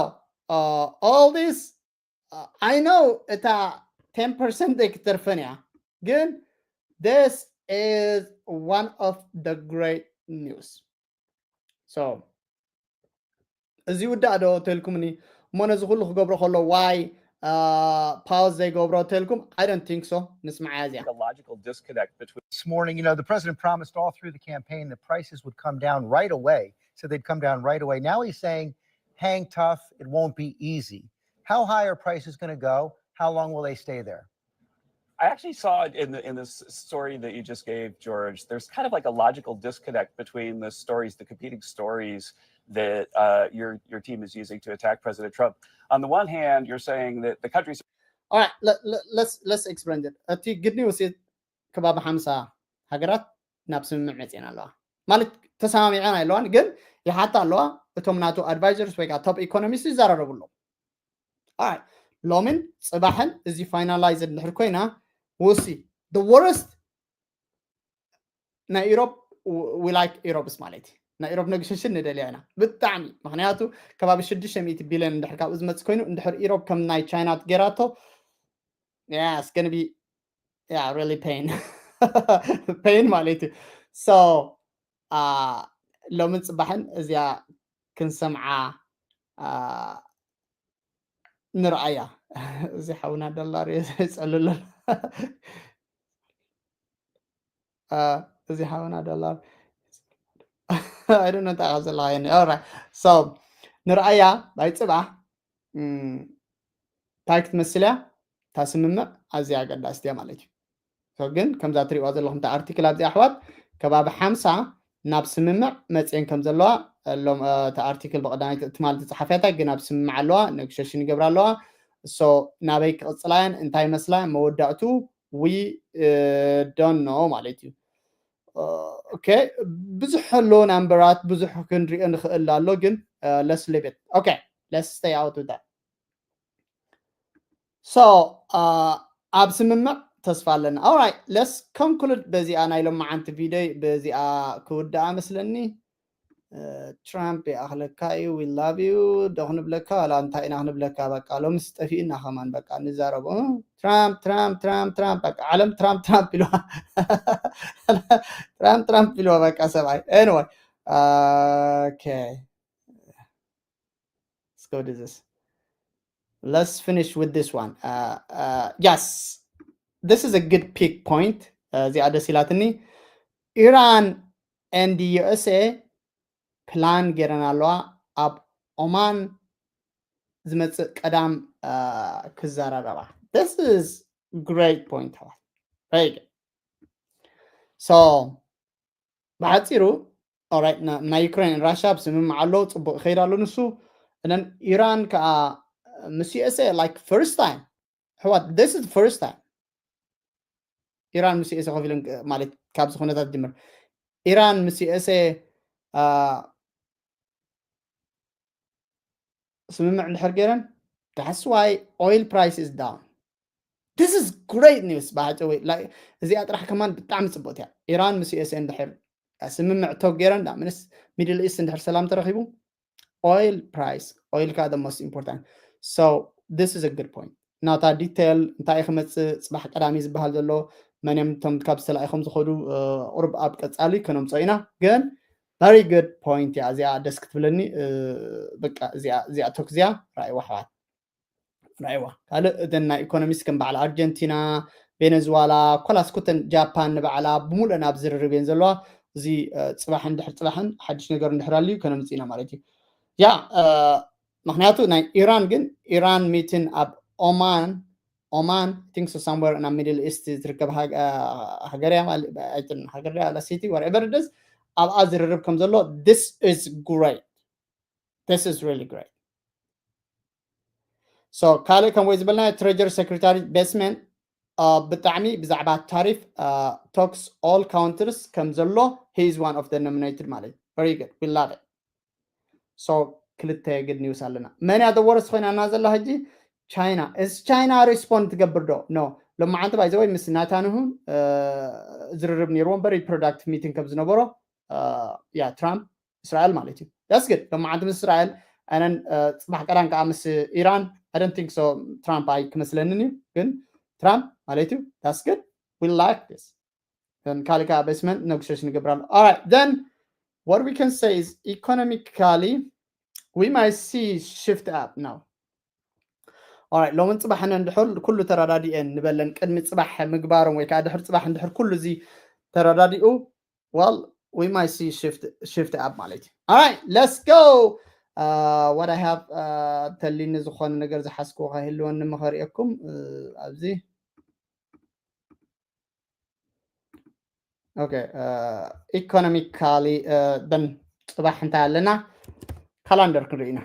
uh, all this, uh, I know it's a ten percent. This is one of the great news. So እዚ ውዳእ ዶ ተልኩምኒ? እሞ ነዚ ኩሉ ክገብሮ ከሎ why pause ዘይገብሮ ተልኩም? I don't think so. ንስማዓያ እዚኣ። A logical disconnect between this morning, you know, the president promised all through the campaign that prices would come down right away. So they'd come down right away. Now he's saying, hang tough, it won't be easy. How high are prices going to go? How long will they stay there? I actually saw it in the in this story that you just gave, George. There's kind of like a logical disconnect between the stories, the competing stories that uh, your your team is using to attack President Trump. On the one hand, you're saying that the countries All right, let, let, let's let's explain that. እቲ good news ከባቢ ሓምሳ ሃገራት ናብ ስምምዕ መፅየን ኣለዋ ማለት ተሰማሚዐን ኣይለዋን፣ ግን ይሓታ ኣለዋ። እቶም ናቱ advisors ወይ ከዓ top economist ይዘራረቡ ኣለዉ። All right, ሎምን ፅባሕን እዚ finalize እንድሕር ኮይና ውሲ the worst ናይ Europe, we like Europe ማለት እዩ። ናይ Europe negotiation ንደልያ ኢና ብጣዕሚ፣ ምክንያቱ ከባቢ ሽዱሽተ ሚእቲ ቢልዮን እንድሕር ካብኡ ዝመፅእ ኮይኑ እንድሕር Europe ከም ናይ ቻይና ገይራቶ yeah, it's gonna be yeah, really pain pain ማለት እዩ። So uh, ሎምን ፅባሕን እዚኣ ክንሰምዓ uh, ንርኣያ። እዚ ሓውና ዶላር የፅዕልሎ። እዚ ሓውና ዶላር ኣይደነ እንታይ ካብ ዘለካ የኒ። All right, so ንርኣያ ባይ ፅባሕ እንታይ ክትመስል እያ? እታ ስምምዕ ኣዝያ ኣገዳሲት እያ ማለት እዩ። ግን ከምዛ ትሪእዋ ዘለኹም እታ ኣርቲክል ኣብዚኣ ኣሕዋት ከባቢ ሓምሳ ናብ ስምምዕ መፅየን ከም ዘለዋ እታ ኣርቲክል ብቀዳማይ ትማል ተፃሓፍያ ግን ኣብ ስምምዕ ኣለዋ፣ negotiation ይገብራ ኣለዋ። So ናበይ ክቕፅላ እየን እንታይ ይመስላ መወዳእቱ we don't know ማለት እዩ። Okay, ብዙሕ ኣሎ ናምበራት ብዙሕ ክንሪኦ ንኽእል ኣሎ ግን let's leave it. Okay, let's stay out of that. So uh, ኣብ ስምምዕ ተስፋ ኣለና። All right, let's conclude በዚኣ ናይ ሎማዓንቲ ቪድዮ በዚኣ ክውድኣ መስለኒ። ትራምፕ ይኣኽለካ እዩ፣ we love you ዶ ክንብለካ ዋላ እንታይ ኢና ክንብለካ? በቃ ሎምስ ጠፊእና ከማን በቃ ንዛረቦ ትራምፕ ትራምፕ ትራምፕ ትራምፕ በቃ ዓለም ትራምፕ ትራምፕ ኢልዋ ትራምፕ ትራምፕ ኢልዋ በቃ ሰብኣይ። Anyway, okay, let's go to this. Let's finish with this one. Uh, uh, yes, this is a good pick point. እዚኣ ደስ ኢላትኒ። ኢራን and USA plan ገይረን ኣለዋ ኣብ ኦማን ዝመፅእ ቀዳም ክዘራረባ። This is great point. Very good. So ብሓፂሩ ናይ ዩክሬን ራሽያ ብስምምዕ ኣሎ፣ ፅቡቅ ይኸይድ ኣሎ ንሱ። እነን ኢራን ከዓ ምስ USA like first time ኣሕዋት this is first time ኢራን ምስ USA ኮፍ ኢለን ማለት ካብዚ ኩነታት ጅምር ኢራን ምስ USA ስምምዕ እንድሕር ገይረን that's why oil price is down. This is great news ብሓጨወይ እዚኣ ጥራሕ ከማን ብጣዕሚ ፅቡቅ እያ። ኢራን ምስ USA እንድሕር ስምምዕ ቶግ ገይረን ምንስ Middle East እንድሕር ሰላም ተረኪቡ oil price, oil ከዓ the most important. So this is a good point. ናታ detail እንታይ እዩ ክመፅእ፣ ፅባሕ ቀዳሚ ዝበሃል ዘሎ፣ መን እዮም እቶም ካብ ተላኢኾም ዝኸዱ፣ ቁርብ ኣብ ቀፃሊ ከነምፅኦ ኢና። ግን very good point እያ እዚኣ፣ ደስ ክትብለኒ። በቃ እዚኣ ቶክ እዚኣ ራእይዋ ኣሕዋት፣ ራእይዋ። ካልእ እተን ናይ ኢኮኖሚስት ከም በዓል ኣርጀንቲና፣ ቬነዝዋላ፣ ኮላስ ኩተን ጃፓን ንባዕላ ብምሉእን ኣብ ዝርርብ እየን ዘለዋ። እዚ ፅባሕን ድሕር ፅባሕን ሓድሽ ነገር እንድሕር ኣልዩ ከነምፅእ ኢና ማለት እዩ። ያ ምክንያቱ ናይ ኢራን ግን፣ ኢራን ሚትን ኣብ ኦማን፣ ኦማን ቲንክ ሶ ሳምዌር ናብ ሚድል ኢስት ዝርከብ ሃገር እያ፣ ኣይትን ሃገር ድያ ላ ሲቲ whatever it is፣ ኣብኣ ዝርርብ ከም ዘሎ this is great, this is really great። So ካልእ ከም ወይ ዝበልና ትሬጀሪ ሴክሬታሪ ቤስመንት ብጣዕሚ ብዛዕባ ታሪፍ talks all countries ከም ዘሎ he is one of the nominated ማለት እዩ። Very good, we love it። So ክልተ good news ኣለና። መን እያ the worst ኮይናና ዘላ ሕጂ? ቻይና። እስ ቻይና ሪስፖንድ ትገብር ዶ? ኖ። ሎማዓንቲ ባይዘወይ ምስ ናታንሁን ዝርርብ ነይርዎም፣ very productive meeting ከም ዝነበሮ ያ ትራምፕ እስራኤል ማለት እዩ። That's good። ሎማዓንቲ ምስ እስራኤል ኣነን ፅባሕ ቀዳም ከዓ ምስ ኢራን I don't think so። ትራምፕ ኣይክመስለንን እዩ፣ ግን ትራምፕ ማለት እዩ። That's good, we like this። Then ካልእ ከዓ ቤስመንት ነጎሽሽን ንገብር ኣሎ። Alright, then what we can say is economically we might see shift up now. Alright, ሎምን ፅባሕን እንድሕር ኩሉ ተረዳዲኤን ንበለን ቅድሚ ፅባሕ ምግባሮም ወይ ከዓ ድሕር ፅባሕ እንድሕር ኩሉ እዚ ተረዳዲኡ well we might see shift shift up ማለት እዩ። Alright, let's go. What I have ተሊኒ ዝኾነ ነገር ዝሓዝክዎ ከይህልወኒ ምኸርእየኩም ኣብዚ okay economically then ፅባሕ እንታይ ኣለና? ካላንደር ክንርኢ ኢና።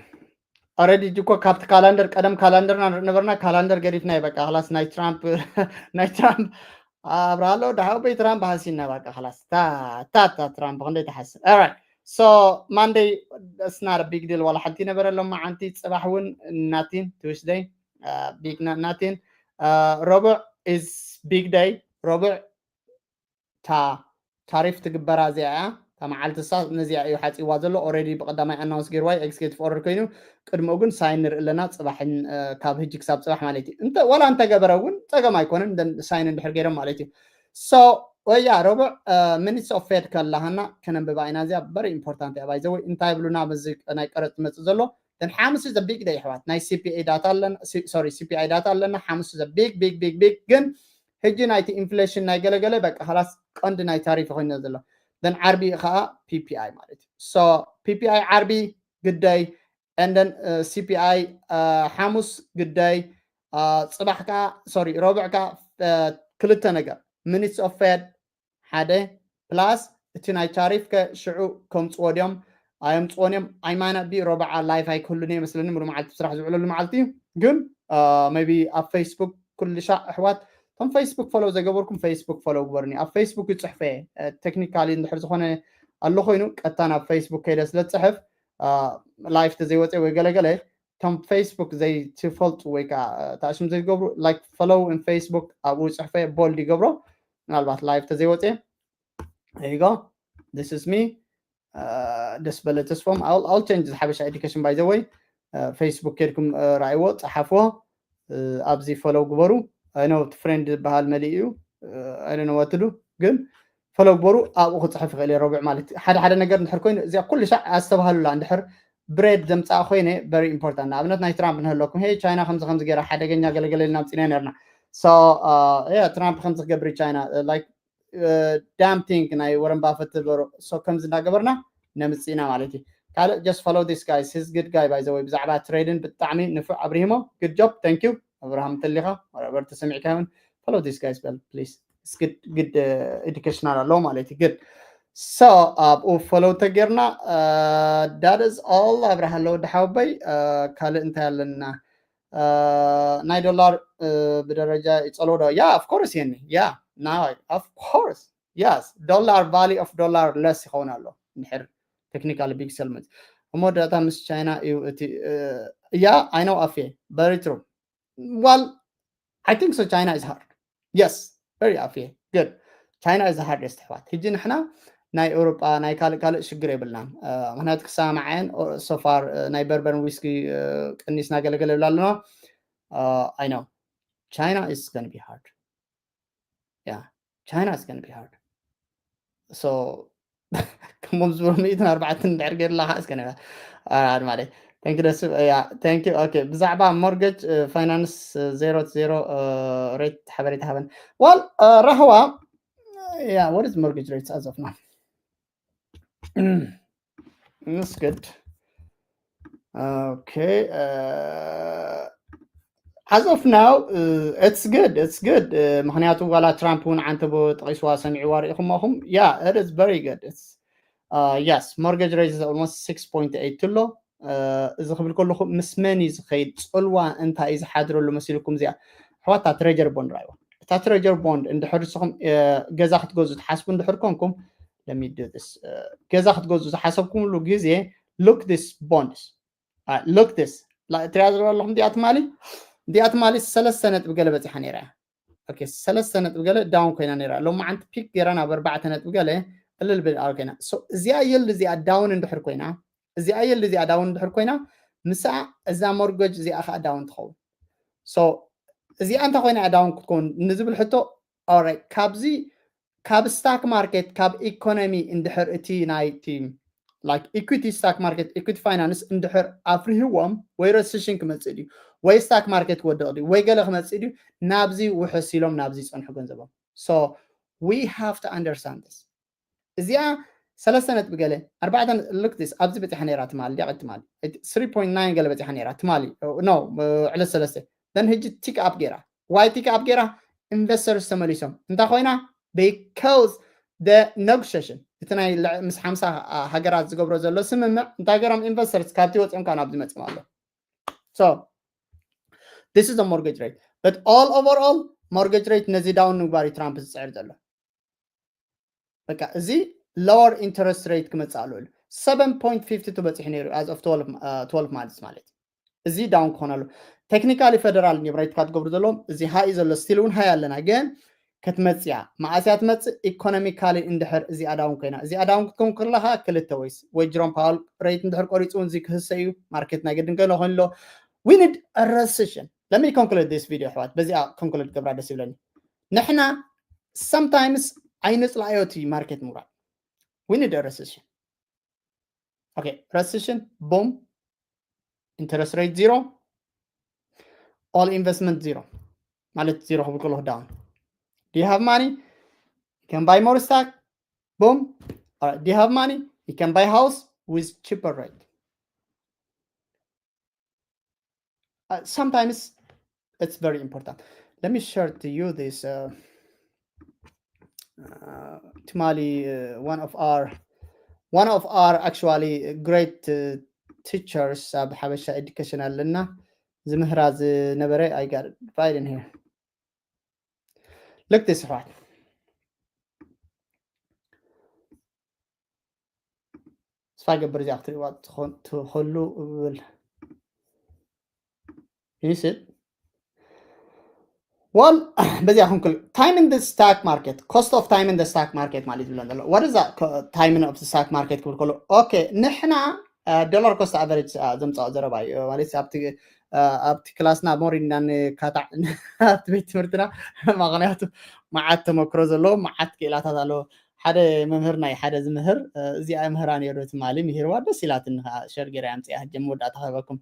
Already እኮ ካብቲ ካላንደር ቀደም ካላንደርና ንርኢ ነበርና፣ ካላንደር ገዲፍና በቃ ላስ ናይ ትራምፕ ናይ ትራምፕ ኣብርሃሎ ደሓው በይ ትራምፕ ሃሲና በቃ ላስ ታታ ትራምፕ ክንደይ ትሓስብ። Alright, so Monday it's not a big deal ዋላ ሓንቲ ነበረ። ሎማዓንቲ ፅባሕ እውን nothing፣ Tuesday big nothing። ረቡዕ is big day። ረቡዕ እታ ታሪፍ ትግበራ እዚኣ እያ። እታ መዓልቲ እሳ ነዚኣ እዩ ሓፂዋ ዘሎ። Already ብቀዳማይ ኣናውንስ ገይርዋ፣ ኤግዜኪቲቭ ኦርደር ኮይኑ፣ ቅድሚኡ ግን ሳይን ንርኢ ኣለና። ፅባሕን ካብ ህጂ ክሳብ ፅባሕ ማለት እዩ። ዋላ እንተገበረ እውን ፀገም ኣይኮነን፣ ሳይን እንድሕር ገይሮም ማለት እዩ። So ወያ ረቡዕ ሚኒትስ ኦፍ ፌድ ከላሃና ከነንብባ ኢና። እዚኣ very important እያ። ባይዘወይ እንታይ ይብሉና በዚ ናይ ቀረፅ ዝመፅእ ዘሎ then ሓሙስ is a big day ኣሕዋት። ናይ CPI data ኣለና፣ sorry CPI data ኣለና። ሓሙስ is a big big big big ግን ሕጂ ናይቲ ኢንፍሌሽን ናይ ገለገለ በቃ ላስ ቀንዲ ናይ ታሪፍ ኮይኑ ዘሎ። Then ዓርቢ ከዓ PPI ማለት እዩ። So PPI ዓርቢ ግደይ and then CPI ሓሙስ ግደይ። ፅባሕ ከዓ sorry ረቡዕ ከዓ ክልተ ነገር፣ ሚኒትስ ኦፍ ፌድ ሓደ plus እቲ ናይ ታሪፍ ከ ሽዑ ከምፅዎ ድዮም ኣየምፅዎን እዮም? ኣይማነ ቢ ረብዓ ላይፍ ኣይክህሉን እየ መስለኒ፣ ሙሉ መዓልቲ ስራሕ ዝውዕለሉ መዓልቲ እዩ። ግን maybe ኣብ ፌስቡክ ኩሉ ሻዕ ኣሕዋት እቶም ፌስቡክ ፎሎው ዘይገበርኩም ፌስቡክ ፎሎው ግበሩኒ። ኣብ ፌስቡክ ይፅሕፈ እየ። ቴክኒካሊ እንድሕር ዝኾነ ኣሎ ኮይኑ ቀጥታ ናብ ፌስቡክ ከይደ ስለ ዝፅሕፍ ላይፍ ተዘይወፀ ወይ ገለገለ እቶም ፌስቡክ ዘይትፈልጡ ወይ ከዓ ታሽም ዘይገብሩ like follow in Facebook ኣብኡ ይፅሕፈ ቦልድ ይገብሮ። ምናልባት ላይፍ ተዘይወፀ there you go, this is me ደስ በለ ተስፎም። I'll change the ሓበሻ ኤዱኬሽን by the way። ፌስቡክ ከድኩም ራእይዎ፣ ፀሓፍዎ፣ ኣብዚ ፎሎው ግበሩ። I know እቲ ፍሬንድ ዝበሃል መሊእ እዩ። I don't know what to do ግን ፎሎው ግበሩ። ኣብኡ ክፅሕፍ ይኽእል እየ ረቡዕ ማለት ሓደ ሓደ ነገር እንድሕር ኮይኑ እዚኣ ኩሉ ሻዕ ኣስተባህሉላ። እንድሕር ብሬድ ዘምፃእ ኮይነ very important ንኣብነት ናይ ትራምፕ ንህለኩም ሄ ቻይና ከምዚ ከምዚ ገይራ ሓደገኛ ገለገለ ኢልና ኣምፂና ነርና። So ትራምፕ ከምዚ ክገብር ቻይና like damn thing ናይ ወረን ባፈት ዝበሩ so ከምዚ እንዳገበርና ነምፅእና ማለት እዩ። ካልእ just follow this guys, he's good guy by the way። ብዛዕባ ትሬድን ብጣዕሚ ንፉዕ ኣብርሂሞ። Good job, thank you ኣብርሃም እንተሊኻ whatever ተሰሚዕካ ይሁን follow this guys በል please። It's good, good educational ኣለዎ ማለት እዩ። Good, so ኣብኡ ፎሎው ተጌርና that is all። ኣብርሃ ኣለዎ ድሓውበይ ካልእ እንታይ ኣለና? ናይ ዶላር ብደረጃ ይጸልዎ ዶ? Yeah, of course የኒ። Yeah, now of course, yes, dollar, value of dollar less ይኸውን ኣሎ እንድሕር technical big settlement። እሞ ዳታ ምስ ቻይና እዩ እቲ። Yeah, I know ኣፍየ። Very true. Well, I think so. China is hard. Yes, very ኣፍየ። Good. China is the hardest ኣሕዋት። ሕጂ ንሕና ናይ ኤውሮጳ ናይ ካልእ ካልእ ሽግር የብልናን። ምክንያቱ ክሰማማዓየን so far ናይ በርበርን ዊስኪ ቀኒስና ገለገለ ይብላ ኣለና። I know China is gonna be hard. Yeah, China is gonna be hard. So ከምም ዝበሉ ሚእትን ኣርባዕተን እንድሕር ገይርላ ከዓ እስከ ንበል። ኣድማለ thank you ደስ yeah thank you okay ብዛዕባ mortgage finance zero to zero rate ሓበሬታ ሃበን። Well ራህዋ yeah what is mortgage rates as of now? That's good. Okay. As of now it's good, it's good. ምክንያቱ ዋላ ትራምፕ እውን ዓንተቦ ጠቂስዋ ሰሚዕዋ ርኢኹማኹም? Yeah, it is very good. It's yes, mortgage rate is almost six point eight ኣሎ። እዚ ክብል ከለኹ ምስ መን እዩ ዝኸይድ? ፅልዋ እንታይ እዩ ዝሓድረሉ መሲልኩም? እዚኣ ኣሕዋት እታ treasury bond ራእይዋ። እታ treasury bond እንድሕር ንስኹም ገዛ ክትገዝኡ ትሓስቡ እንድሕር ኮንኩም let me do this ገዛ ክትገዝኡ ዝሓሰብኩምሉ ግዜ look this bonds look this ትሪኣ ዘለዋ ኣለኹም እዚኣ ትማሊ እዚኣ ትማሊ ሰለስተ ነጥቢ ገለ በፂሓ ነይራ እያ። ሰለስተ ነጥቢ ገለ down ኮይና ነይራ። ሎማዓንቲ peak ገይራ ናብ ኣርባዕተ ነጥቢ ገለ a little bit ኮይና። እዚኣ yield እዚኣ down እንድሕር ኮይና እዚኣ yield እዚኣ down እንድሕር ኮይና ምስኣ እዛ mortgage እዚኣ ከዓ down ትኸውን። እዚኣ እንታይ ኮይና እያ down ክትከውን ንዝብል ሕቶ right ካብዚ ካብ stock market ካብ economy እንድሕር እቲ ናይቲ like equity stock market equity finance እንድሕር ኣፍሪህዎም ወይ recession ክመፅእ ድዩ ወይ stock market ክወድቕ ድዩ ወይ ገለ ክመፅእ ድዩ ናብዚ ውሕስ ኢሎም ናብዚ ይፀንሑ ገንዘቦም። So we have to understand this እዚኣ ሰለስተ ነጥቢ ገለ ኣርባዕተ look this ኣብዚ በፂሓ ነይራ ትማሊ ዲያ ትማሊ three point nine ገለ በፂሓ ነይራ ትማሊ no ዕለት ሰለስተ then ሕጂ tick up ገይራ why tick up ገይራ investors ተመሊሶም እንታይ ኮይና because the negotiation እቲ ናይ ምስ ሓምሳ ሃገራት ዝገብሮ ዘሎ ስምምዕ እንታይ ገይሮም investors ካብቲ ወፂኦም ካብ ናብዚ መፅም ኣሎ so this is the mortgage rate but all overall mortgage rate ነዚ down ንምግባር እዩ ትራምፕ ዝፅዕር ዘሎ በቃ እዚ lower interest rate ክመፅእ ኣለዎ ኢሉ seven point fifty two በፂሑ ነይሩ as of twelve ማለት ማለት እዚ down ክኾን ኣሎ technically federal rate ካ ትገብሩ ዘለዎም እዚ high ዘሎ still እውን high ኣለና ግን ክትመፅያ መዓስያ ትመፅእ economically እንድሕር እዚኣ down ኮይና እዚኣ down ክትከውን ከለካ ክልተ ወይስ ወይ ጅሮም ፓወል rate እንድሕር ቆሪፁ እዚ ክህሰ እዩ market ናይ ግድን ገለ ኮይኑ ኣሎ we need a recession let me conclude this video ኣሕዋት በዚኣ conclude ክገብራ ደስ ይብለኒ ንሕና sometimes ኣይንፅላእዮ እቲ market ምውራድ we need a recession okay recession boom interest rate zero all investment zero ማለት zero ክብል ከለኩ down do you have money you can buy more stock boom all right do you have money you can buy house with cheaper rate uh, sometimes it's very important let me share to you this uh, uh, ትማሊ uh, one of our one of our actually great uh, teachers ኣብ ሓበሻ education ኣለና ዝምህራ ዝነበረ I got it right in here look this ኣሕዋት ተስፋ ይገብር እዚኣ ክትሪእዋ ትኸሉ እብል ይስል well በዚኣ ክንክል time in the stock market cost of time in the stock market ማለት ይብለን ዘሎ what is that time of the stock market ክብል ከሎ okay ንሕና dollar cost average ዘምፃኦ ዘረባ እዩ ማለት ኣብቲ ኣብቲ ክላስና more እንዳንካታዕ ኣብቲ ቤት ትምህርትና ምክንያቱ መዓት ተመክሮ ዘለዎ መዓት ክእላታት ኣለዎ ሓደ መምህር ናይ ሓደ ዝምህር እዚኣ ምህራ ነይሩ ትማሊ ምሂርዋ ደስ ኢላትኒ ከዓ share ገይረ ኣምፅያ ሕጂ መወዳእታ ክህበኩም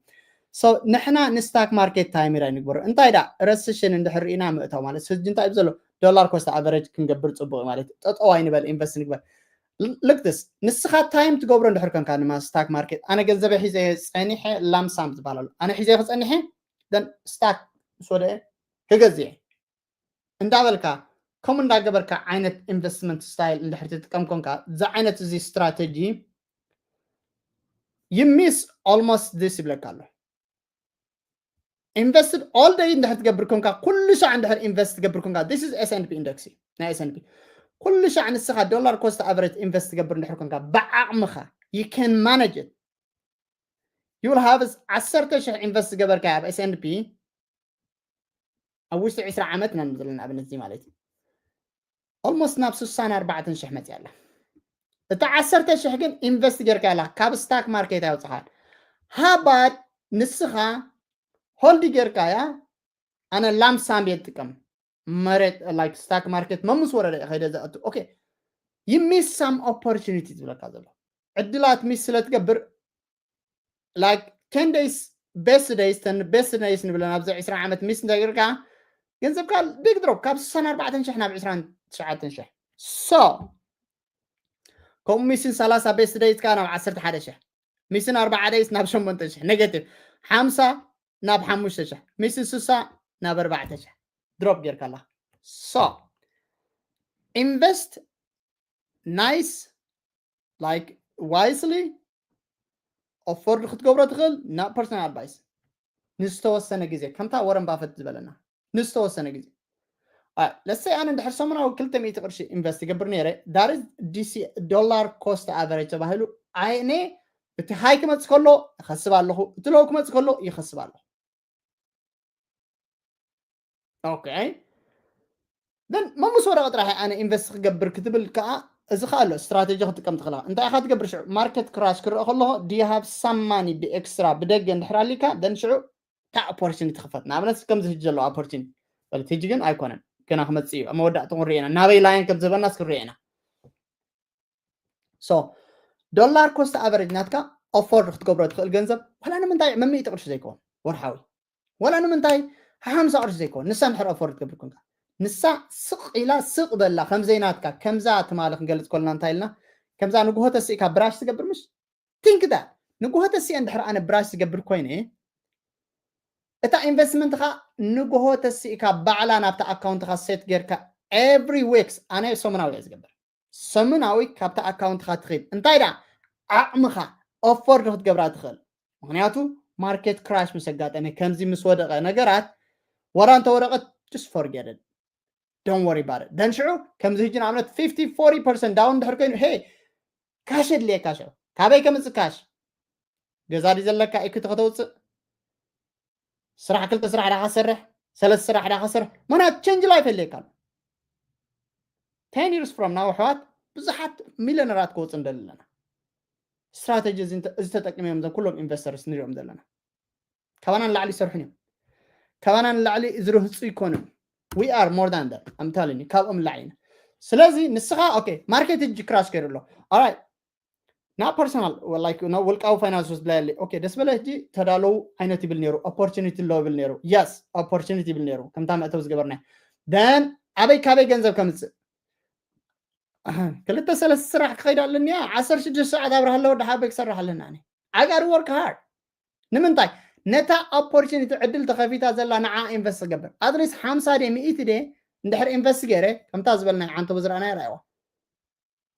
so ንሕና ን stock market time ራ ንግበሮ እንታይ ዳ recession እንድሕር ርኢና ምእታው ማለት ሕጂ እንታይ እዩ ዘሎ dollar cost average ክንገብር ፅቡቅ ማለት ጠጠው ኣይንበል invest ንግበር look this ንስኻ time ትገብሮ እንድሕር ኮንካ ድማ stock market ኣነ ገንዘበ ሒዘ ፀኒሐ lump sum ዝበሃል ኣሎ ኣነ ሒዘ ክፀኒሐ then stock ምስ ወደአ ክገዝእ እንዳበልካ ከምኡ እንዳገበርካ ዓይነት investment style እንድሕር ትጥቀም ኮንካ እዚ ዓይነት እዚ strategy you miss almost this ይብለካ ኣሎ invested all day እንድሕር ትገብር ኮንካ ኩሉ ሻዕ እንድሕር invest ትገብር ኮንካ this is S and P index ናይ S and P ኩሉ ሻዕ ንስኻ dollar cost average invest ትገብር እንድሕር ኮንካ ብዓቕምኻ you can manage it you will have ዓሰርተ ሽሕ invest ዝገበርካ ኣብ S and P ኣብ ውሽጢ ዕስራ ዓመት ኢና ዘለና ኣብነት እዚ ማለት እዩ almost ናብ ስሳን ኣርባዕተን ሽሕ መፅያ ኣላ እታ ዓሰርተ ሽሕ ግን ኢንቨስት ጌርካ ኣላ ካብ ስታክ ማርኬት ኣይወፅኻን። ሃባት ንስኻ ሆልድ ጌርካ እያ። ኣነ ላምሳም እየ ዝጥቀም መሬት like ስታክ ማርኬት መምስ ወረደ ከይደ ዘእቱ okay you miss some opportunity ዝብለካ ዘሎ ዕድላት ሚስ ስለ ትገብር like ten days best days ten best days ንብለን ኣብዚ ዕስራ ዓመት ሚስ እንተገርካ ገንዘብካ ቢግ ድሮፕ ካብ ስሳን ኣርባዕተን ሽሕ ናብ ዕስራን ትሽዓተን ሽሕ so ከምኡ ሚስን ሰላሳ best days ካ ናብ ዓሰርተ ሓደ ሽሕ ሚስን ኣርባዓ days ናብ ሸሞንተ ሽሕ negative ሓምሳ ናብ ሓሙሽተ ሽሕ ሚስን ስሳ ናብ ኣርባዕተ ሽሕ ድሮፕ ጌርካ ኣላ so invest nice like wisely afford ክትገብሮ ትኽእል not personal advice ንዝተወሰነ ግዜ ከምታ ወረን ባፈት ዝበለና ንዝተወሰነ ግዜ ለሰይ ኣነ እንድሕር ሰሙናዊ ክልተ ሚእቲ ቅርሺ ኢንቨስት ይገብር ነይረ ዳር ዲሲ ዶላር ኮስት ኣቨሬጅ ተባሂሉ ኣይነ እቲ ሃይ ክመፅ ከሎ ይኸስብ ኣለኹ እቲ ሎው ክመፅ ከሎ ይኸስብ ኣለኹ okay then መምስ ወረቐ ጥራሕ ኣነ ኢንቨስት ክገብር ክትብል ከዓ እዚ ከዓ ኣሎ ስትራቴጂ ክትጥቀም ትኽእላ እንታይ ኢኻ ትገብር ሽዑ ማርኬት ክራሽ ክረአ ከለኹ do you have some money ብኤክስትራ ብደገ እንድሕር ኣሊካ then ሽዑ እታ ኦፖርቹኒቲ ክፈት ንኣብነት ከምዚ ህጂ ዘሎ ኦፖርቹኒቲ በለት ህጂ ግን ኣይኮነን ገና ክመፅእ እዩ መወዳእቲ ክንሪኦ ኢና ናበይ ላይን ከም ዝህበና ክንሪኦ ኢና so ዶላር ኮስት ኣቨሬጅ ናትካ ኣፎርድ ክትገብሮ ትኽእል ገንዘብ ዋላ ንምንታይ መምእቲ ቅርሺ ዘይኮን ወርሓዊ ዋላ ንምንታይ ሓምሳ ቅርሺ ዘይኮን ንሳ እንድሕር ኣፎርድ ትገብር ኮንካ ንሳ ስቕ ኢላ ስቕ በላ ከምዘይ ናትካ ከምዛ ትማሊ ክንገልፅ ከለና እንታይ ኢልና ከምዛ ንግሆ ተስእካ ብራሽ ትገብር ምሽ think that ንግሆ ተስእ እንድሕር ኣነ ብራሽ ዝገብር ኮይነ እታ ኢንቨስትመንትኻ ንግሆ ተስእካ ባዕላ ናብታ ኣካውንትኻ ሴት ጌርካ every weeks ኣነ ሰሙናዊ እየ ዝገብር ሰሙናዊ ካብታ ኣካውንትኻ ትኽእል እንታይ ዳ ዓቕምኻ ኣፎርድ ክትገብራ ትኽእል ምክንያቱ ማርኬት ክራሽ ምስ ኣጋጠመ ከምዚ ምስ ወደቐ ነገራት ወላ እንተ ወደቐት just forget it don't worry about it then ሽዑ ከምዚ ህጂ ንኣብነት fifty forty percent down ድሕር ኮይኑ hey ካሽ የድልየካ ሽዑ ካበይ ከምፅእ ካሽ ገዛ ድዩ ዘለካ ኢኩቲ ከተውፅእ ስራሕ ክልተ ስራሕ ዳካ ሰርሕ ሰለስተ ስራሕ ዳካ ሰርሕ ምክንያት ቸንጅ ላይፍ የድልየካ ኣሎ ten years from now ኣሕዋት ብዙሓት ሚሊዮነራት ክወፁ እንደለና ስትራተጂ እዚ ተጠቂሞም ዘም ኩሎም ኢንቨስተርስ ንሪኦም ዘለና ካባና ንላዕሊ ይሰርሑን እዮም ካባና ንላዕሊ ዝርህፁ ይኮኑን we are more than them I'm telling you ካብኦም ንላዕሊ ኢና ስለዚ ንስኻ okay ማርኬት እጅ ክራሽ ገይሩ ኣሎ alright not personal like ውልቃዊ ፋይናንስ ወስድላ የለ okay ደስ በለ ሕጂ ተዳለዉ ዓይነት ይብል ነይሩ ኦፖርቹኒቲ ኣሎ ይብል ነይሩ yes ኦፖርቹኒቲ ይብል ነይሩ ከምታ መእተው ዝገበርና then ኣበይ ካበይ ገንዘብ ከምፅእ ክልተ ሰለስተ ስራሕ ክኸይድ ኣለኒ ዓሰርተ ሽዱሽተ ሰዓት ኣብርሃ ኣለዎ ደሓ ኣበይ ክሰርሕ ኣለና ኣነ I gotta work hard ንምንታይ ነታ ኦፖርቹኒቲ ዕድል ተኸፊታ ዘላ ንዓ ኢንቨስት ክገብር ኣትሊስት ሓምሳ ደ ሚእቲ ደ እንድሕር ኢንቨስት ገይረ ከምታ ዝበልና ዓንተ ብዝረኣና ይረኣይዋ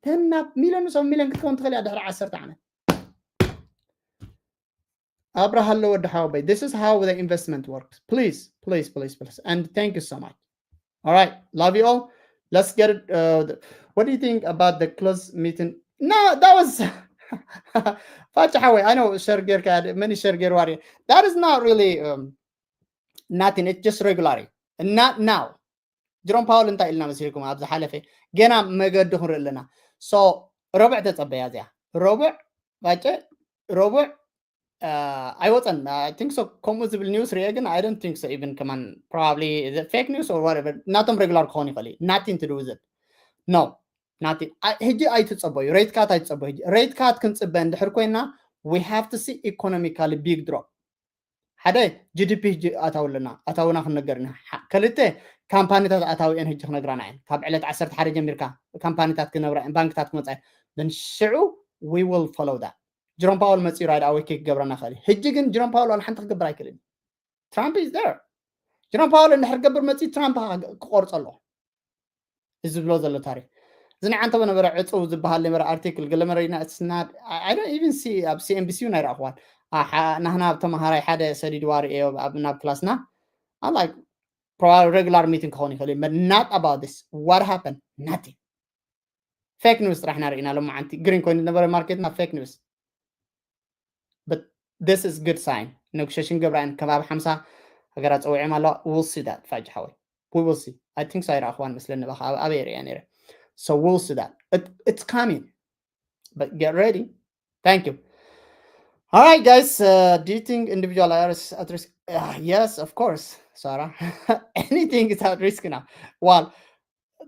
ተናብ ሚሊዮን ሰብ ሚሊዮን ክትከውን ትኽእል እያ ድሕሪ ዓሰርተ ዓመት ኣብርሃ ኣለዎ ደሓወበይ this is how the investment works please please please please and thank you so much all right love you all let's get it uh, what do you think about the close meeting no that was ፋጭ ሓወይ I know share ጌርካ መን share ጌርዋ that is not really um, nothing it's just regular not now ጅሮም ፓውል እንታይ ኢልና መሲልኩም ኣብ ዝሓለፈ ገና መገዲ ክንርኢ ኣለና so ረቡዕ ተፀበያ እዚኣ ረቡዕ ባጨ ረቡዕ ኣይወፀን I think so ከምኡ ዝብል ኒውስ ርአ ግን I don't think so even ከማን probably fake news or whatever ናቶም regular ክኾን ይኽእል እዩ nothing to do with it no nothing ሕጂ ኣይትፀበዩ rate cut ኣይትፀበዩ ሕጂ rate cut ክንፅበ እንድሕር ኮይና we have to see economically big drop ሓደ ጂ ዲ ፒ ኣታውልና ኣታውና ክንነገር ኢና ከልተ ካምፓኒታት ኣታዊአን ሕጂ ክነግራና እየን ካብ ዕለት ዓሰርተ ሓደ ጀሚርካ ካምፓኒታት ክነብራ እየን ባንክታት ክመፃ እየን ሽዑ we will follow that ጅሮም ፓወል መፂኡ ራይድ ኣወይ ኬክ ክገብረና ክእል ሕጂ ግን ጅሮም ፓወል ዋላ ሓንቲ ክገብር ኣይክእልን ትራምፕ is there ጅሮም ፓወል እንድሕር ገብር መፂ ትራምፕ ክቆርፀ ኣለዎ እዚ ዝብሎ ዘሎ ታሪክ እዚ ናይ ዓንተቦ ነበረ ዕፅው ዝበሃል ነበረ ኣርቲክል ገለመረ ኢና ስናድ I don't even see ኣብ C N B C እውን ኣይረኣኽዋን ናህና ኣብ ተምሃራይ ሓደ ሰዲድዋ ርእዮ ናብ ክላስና like probably regular meeting ክኸውን ይኽእል እዩ but not about this what happened nothing fake news ጥራሕ ኢና ርኢና ሎማዓንቲ ግሪን ኮይኑ ዝነበረ ማርኬትና fake news but this is good sign negotiation ገብራን ከባቢ ሓምሳ ሃገራት ፀዊዖም ኣለዋ we'll see that ፋጅ ሓወይ we will see I think so ኣይረኣኽዋን መስለኒ ባኻ ኣበይ ርእያ ነይረ so we'll see that It, it's coming But get ready. Thank you. All right, guys. Uh, do you think individual I R is at risk? Uh, yes, of course, Sarah. Anything is at risk now. Well,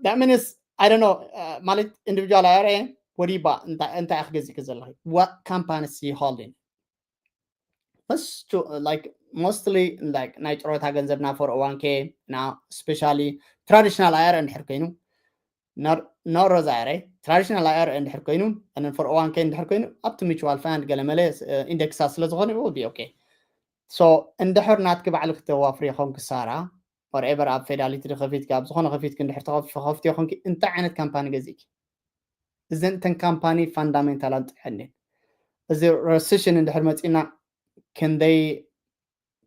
that means, I don't know. Uh, ማለት individual I R A, what do you buy? እንታይ እንታይ ኢኺ ገዚእኪ ዘለኺ? What companies you holding? First, like, mostly, like, ናይ ጡረታ ገንዘብና፣ four oh one k ና፣ especially traditional I R A እንድሕር ኮይኑ፣ ኖ ሮዛ I R A፣ traditional I R A እንድሕር ኮይኑ፣ and four oh one k እንድሕር ኮይኑ፣ ኣብቲ mutual fund ገለ መለ ኢንደክሳት ስለ ዝኾነ፣ it will be okay። So እንድሕር ናትኪ ባዕልኪ ተዋፍሪ ይኾንኪ ሳራ፣ whatever፣ ኣብ ፌዳሊቲ ዶ ከፊትኪ፣ ኣብ ዝኾነ ከፊትኪ፣ እንድሕር ተኸፍቲ ይኾንኪ፣ እንታይ ዓይነት ካምፓኒ ገዚእኪ? እዘን እተን ካምፓኒ ፋንዳሜንታል ኣንጥዐን። እዚ ረሲሽን እንድሕር መፂና፣ ክንደይ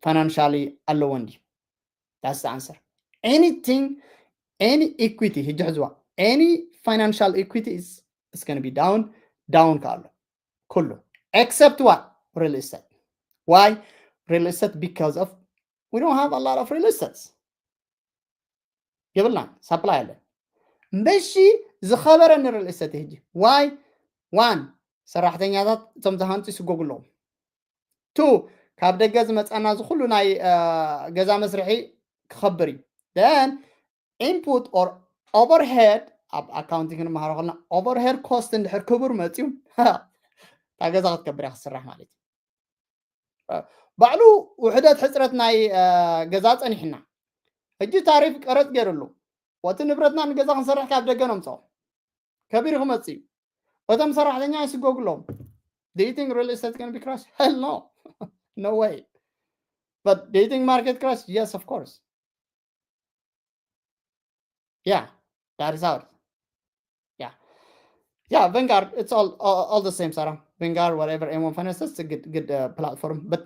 ፋይናንሻሊ ኣለዎ እንዲ? That's the answer. Anything, any equity፣ ሕጂ ሕዝዋ፣ any financial equity is, is going to be down, down ካሎ ኩሉ፣ except what? Real estate. Why? Real estate, because of, we don't have a lot of real estates። የብልናን፣ ሳፕላይ ኣለን። እምበሺ ዝኸበረ ን real estate ሕጂ። Why? One፣ ሰራሕተኛታት እቶም ዝሃንፁ ይስጎጉ ኣለዎም። Two፣ ካብ ደገ ዝመፃና ዝኩሉ ናይ ገዛ መስርሒ ክኸብር እዩ። Then input or overhead፣ ኣብ ኣካውንቲንግ ክንመሃሮ ከለና፣ overhead cost እንድሕር ክቡር መፅዩ፣ እታ ገዛ ክትከብር እያ ክትስራሕ ማለት እዩ። ባዕሉ ውሕደት ሕፅረት ናይ ገዛ ፀኒሕና፣ ሕጂ ታሪፍ ቀረፅ ገይሩሉ፣ ወቲ ንብረትና ንገዛ ክንሰርሕ ካብ ደገ ነምፅኦ፣ ከቢሩ ክመፅእ እዩ። እቶም ሰራሕተኛ ይስጎጉ ኣለዎም። Do you think real estate going to be crash? Hell no. No way. But do you think market crash? Yes, of course. Yeah, that is out. Yeah. Yeah, Vanguard, it's all, all, all the same, Sarah. Vanguard, whatever, M one Finance, that's a good, good uh, platform. But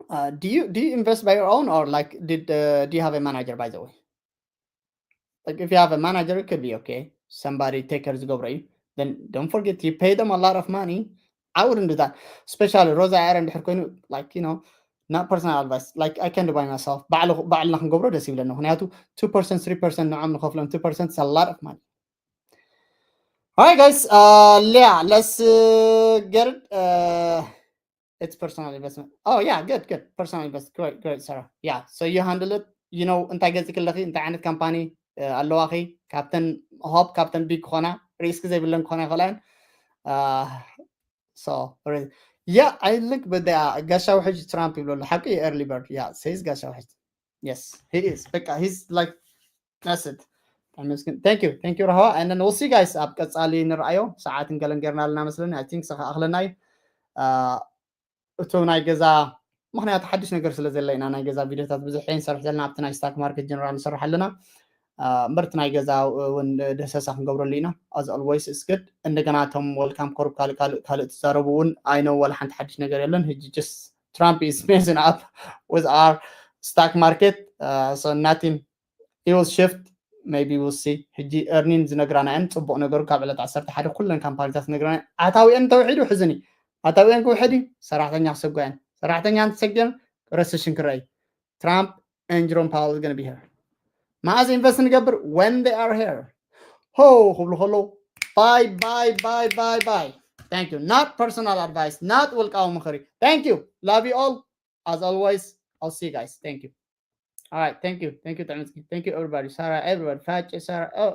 uh, do you do you invest by your own, or, like, did uh, do you have a manager, by the way? Like, if you have a manager, it could be okay. Somebody take care of the, then don't forget, you pay them a lot of money. I wouldn't do that. Especially Rosa Aaron, not personal advice. Like, I can do by myself. ባዕልና ክንገብሮ ደስ ይብለና። ምክንያቱ two percent, three percent ንዖም ንኸፍሎም፣ two percent is a lot of money. All right, guys. Uh, yeah, let's uh, get it. Uh, it's personal investment. Oh, yeah, good, good. Personal investment. Great, great, Sarah. Yeah, so you handle it. You know እንታይ ገዚእኪ ኣለኺ፣ እንታይ ዓይነት ካምፓኒ ኣለዋኺ፣ ካብተን፣ ሆፕ፣ ካብተን ቢግ ክኾና፣ ሪስክ ዘይብለን ክኾና ይኽእላ እየን። So yeah, I look, but ጋሻ ውሕጅ ትራምፕ ይብሎ ኣሎ። ሓቂ፣ early bird. Yeah, says ጋሻ ውሕጅ. Yes, he is. በቃ he's like, that's it. Thank you, thank you, ራህዋ, and then we'll see, guys. ኣብ ቀጻሊ ንርኣዮ፣ ሰዓትን ገለን ጌርና ኣለና መስለኒ። I think ሰኻ ኣኽለና እዩ። እቶም ናይ ገዛ፣ ምክንያቱ ሓድሽ ነገር ስለ ዘለ ኢና ናይ ገዛ ቪድዮታት ብዙሕ ንሰርሕ ዘለና። ኣብቲ ናይ ስታክ ማርኬት ጀነራል ንሰርሕ ኣለና። እምበር እቲ ናይ ገዛ እውን ደሰሳ ክንገብረሉ ኢና። As always, it's good. እንደገና እቶም welcome corp ካልእ ካልእ ካልእ ትዛረቡ እውን፣ I know፣ ዋላ ሓንቲ ሓድሽ ነገር የለን። ሕጂ just Trump is messing up with our stock market. So nothing, it will shift. Maybe we'll see. ሕጂ earning ዝነግራና እየን፣ ፅቡቕ ነገሩ ካብ ዕለት ዓሰርተ ሓደ ኩለን ካምፓኒታት ዝነግራና እየን። ኣታዊአን እንተውሒዱ ሕዝኒ፣ ኣታዊአን ክውሕድ እዩ። ሰራሕተኛ ክሰጓ እየን። ሰራሕተኛ እንተሰጊአን ረሰሽን ክረአ እዩ። Trump and Jerome Powell is going to be here. መዓዝ ኢንቨስት ንገብር? When they are here. ሆ ክብሉ ከለዉ፣ bye bye bye bye bye. Thank you. Not personal advice, not ውልቃዊ ምኽሪ። Thank you. Love you all. As always, I'll see you guys. Thank you. All right. Thank you. Thank you, ጥዕምፅኪ. Thank you, everybody. Sarah, everybody. ፋጭ፣ Sarah. Oh.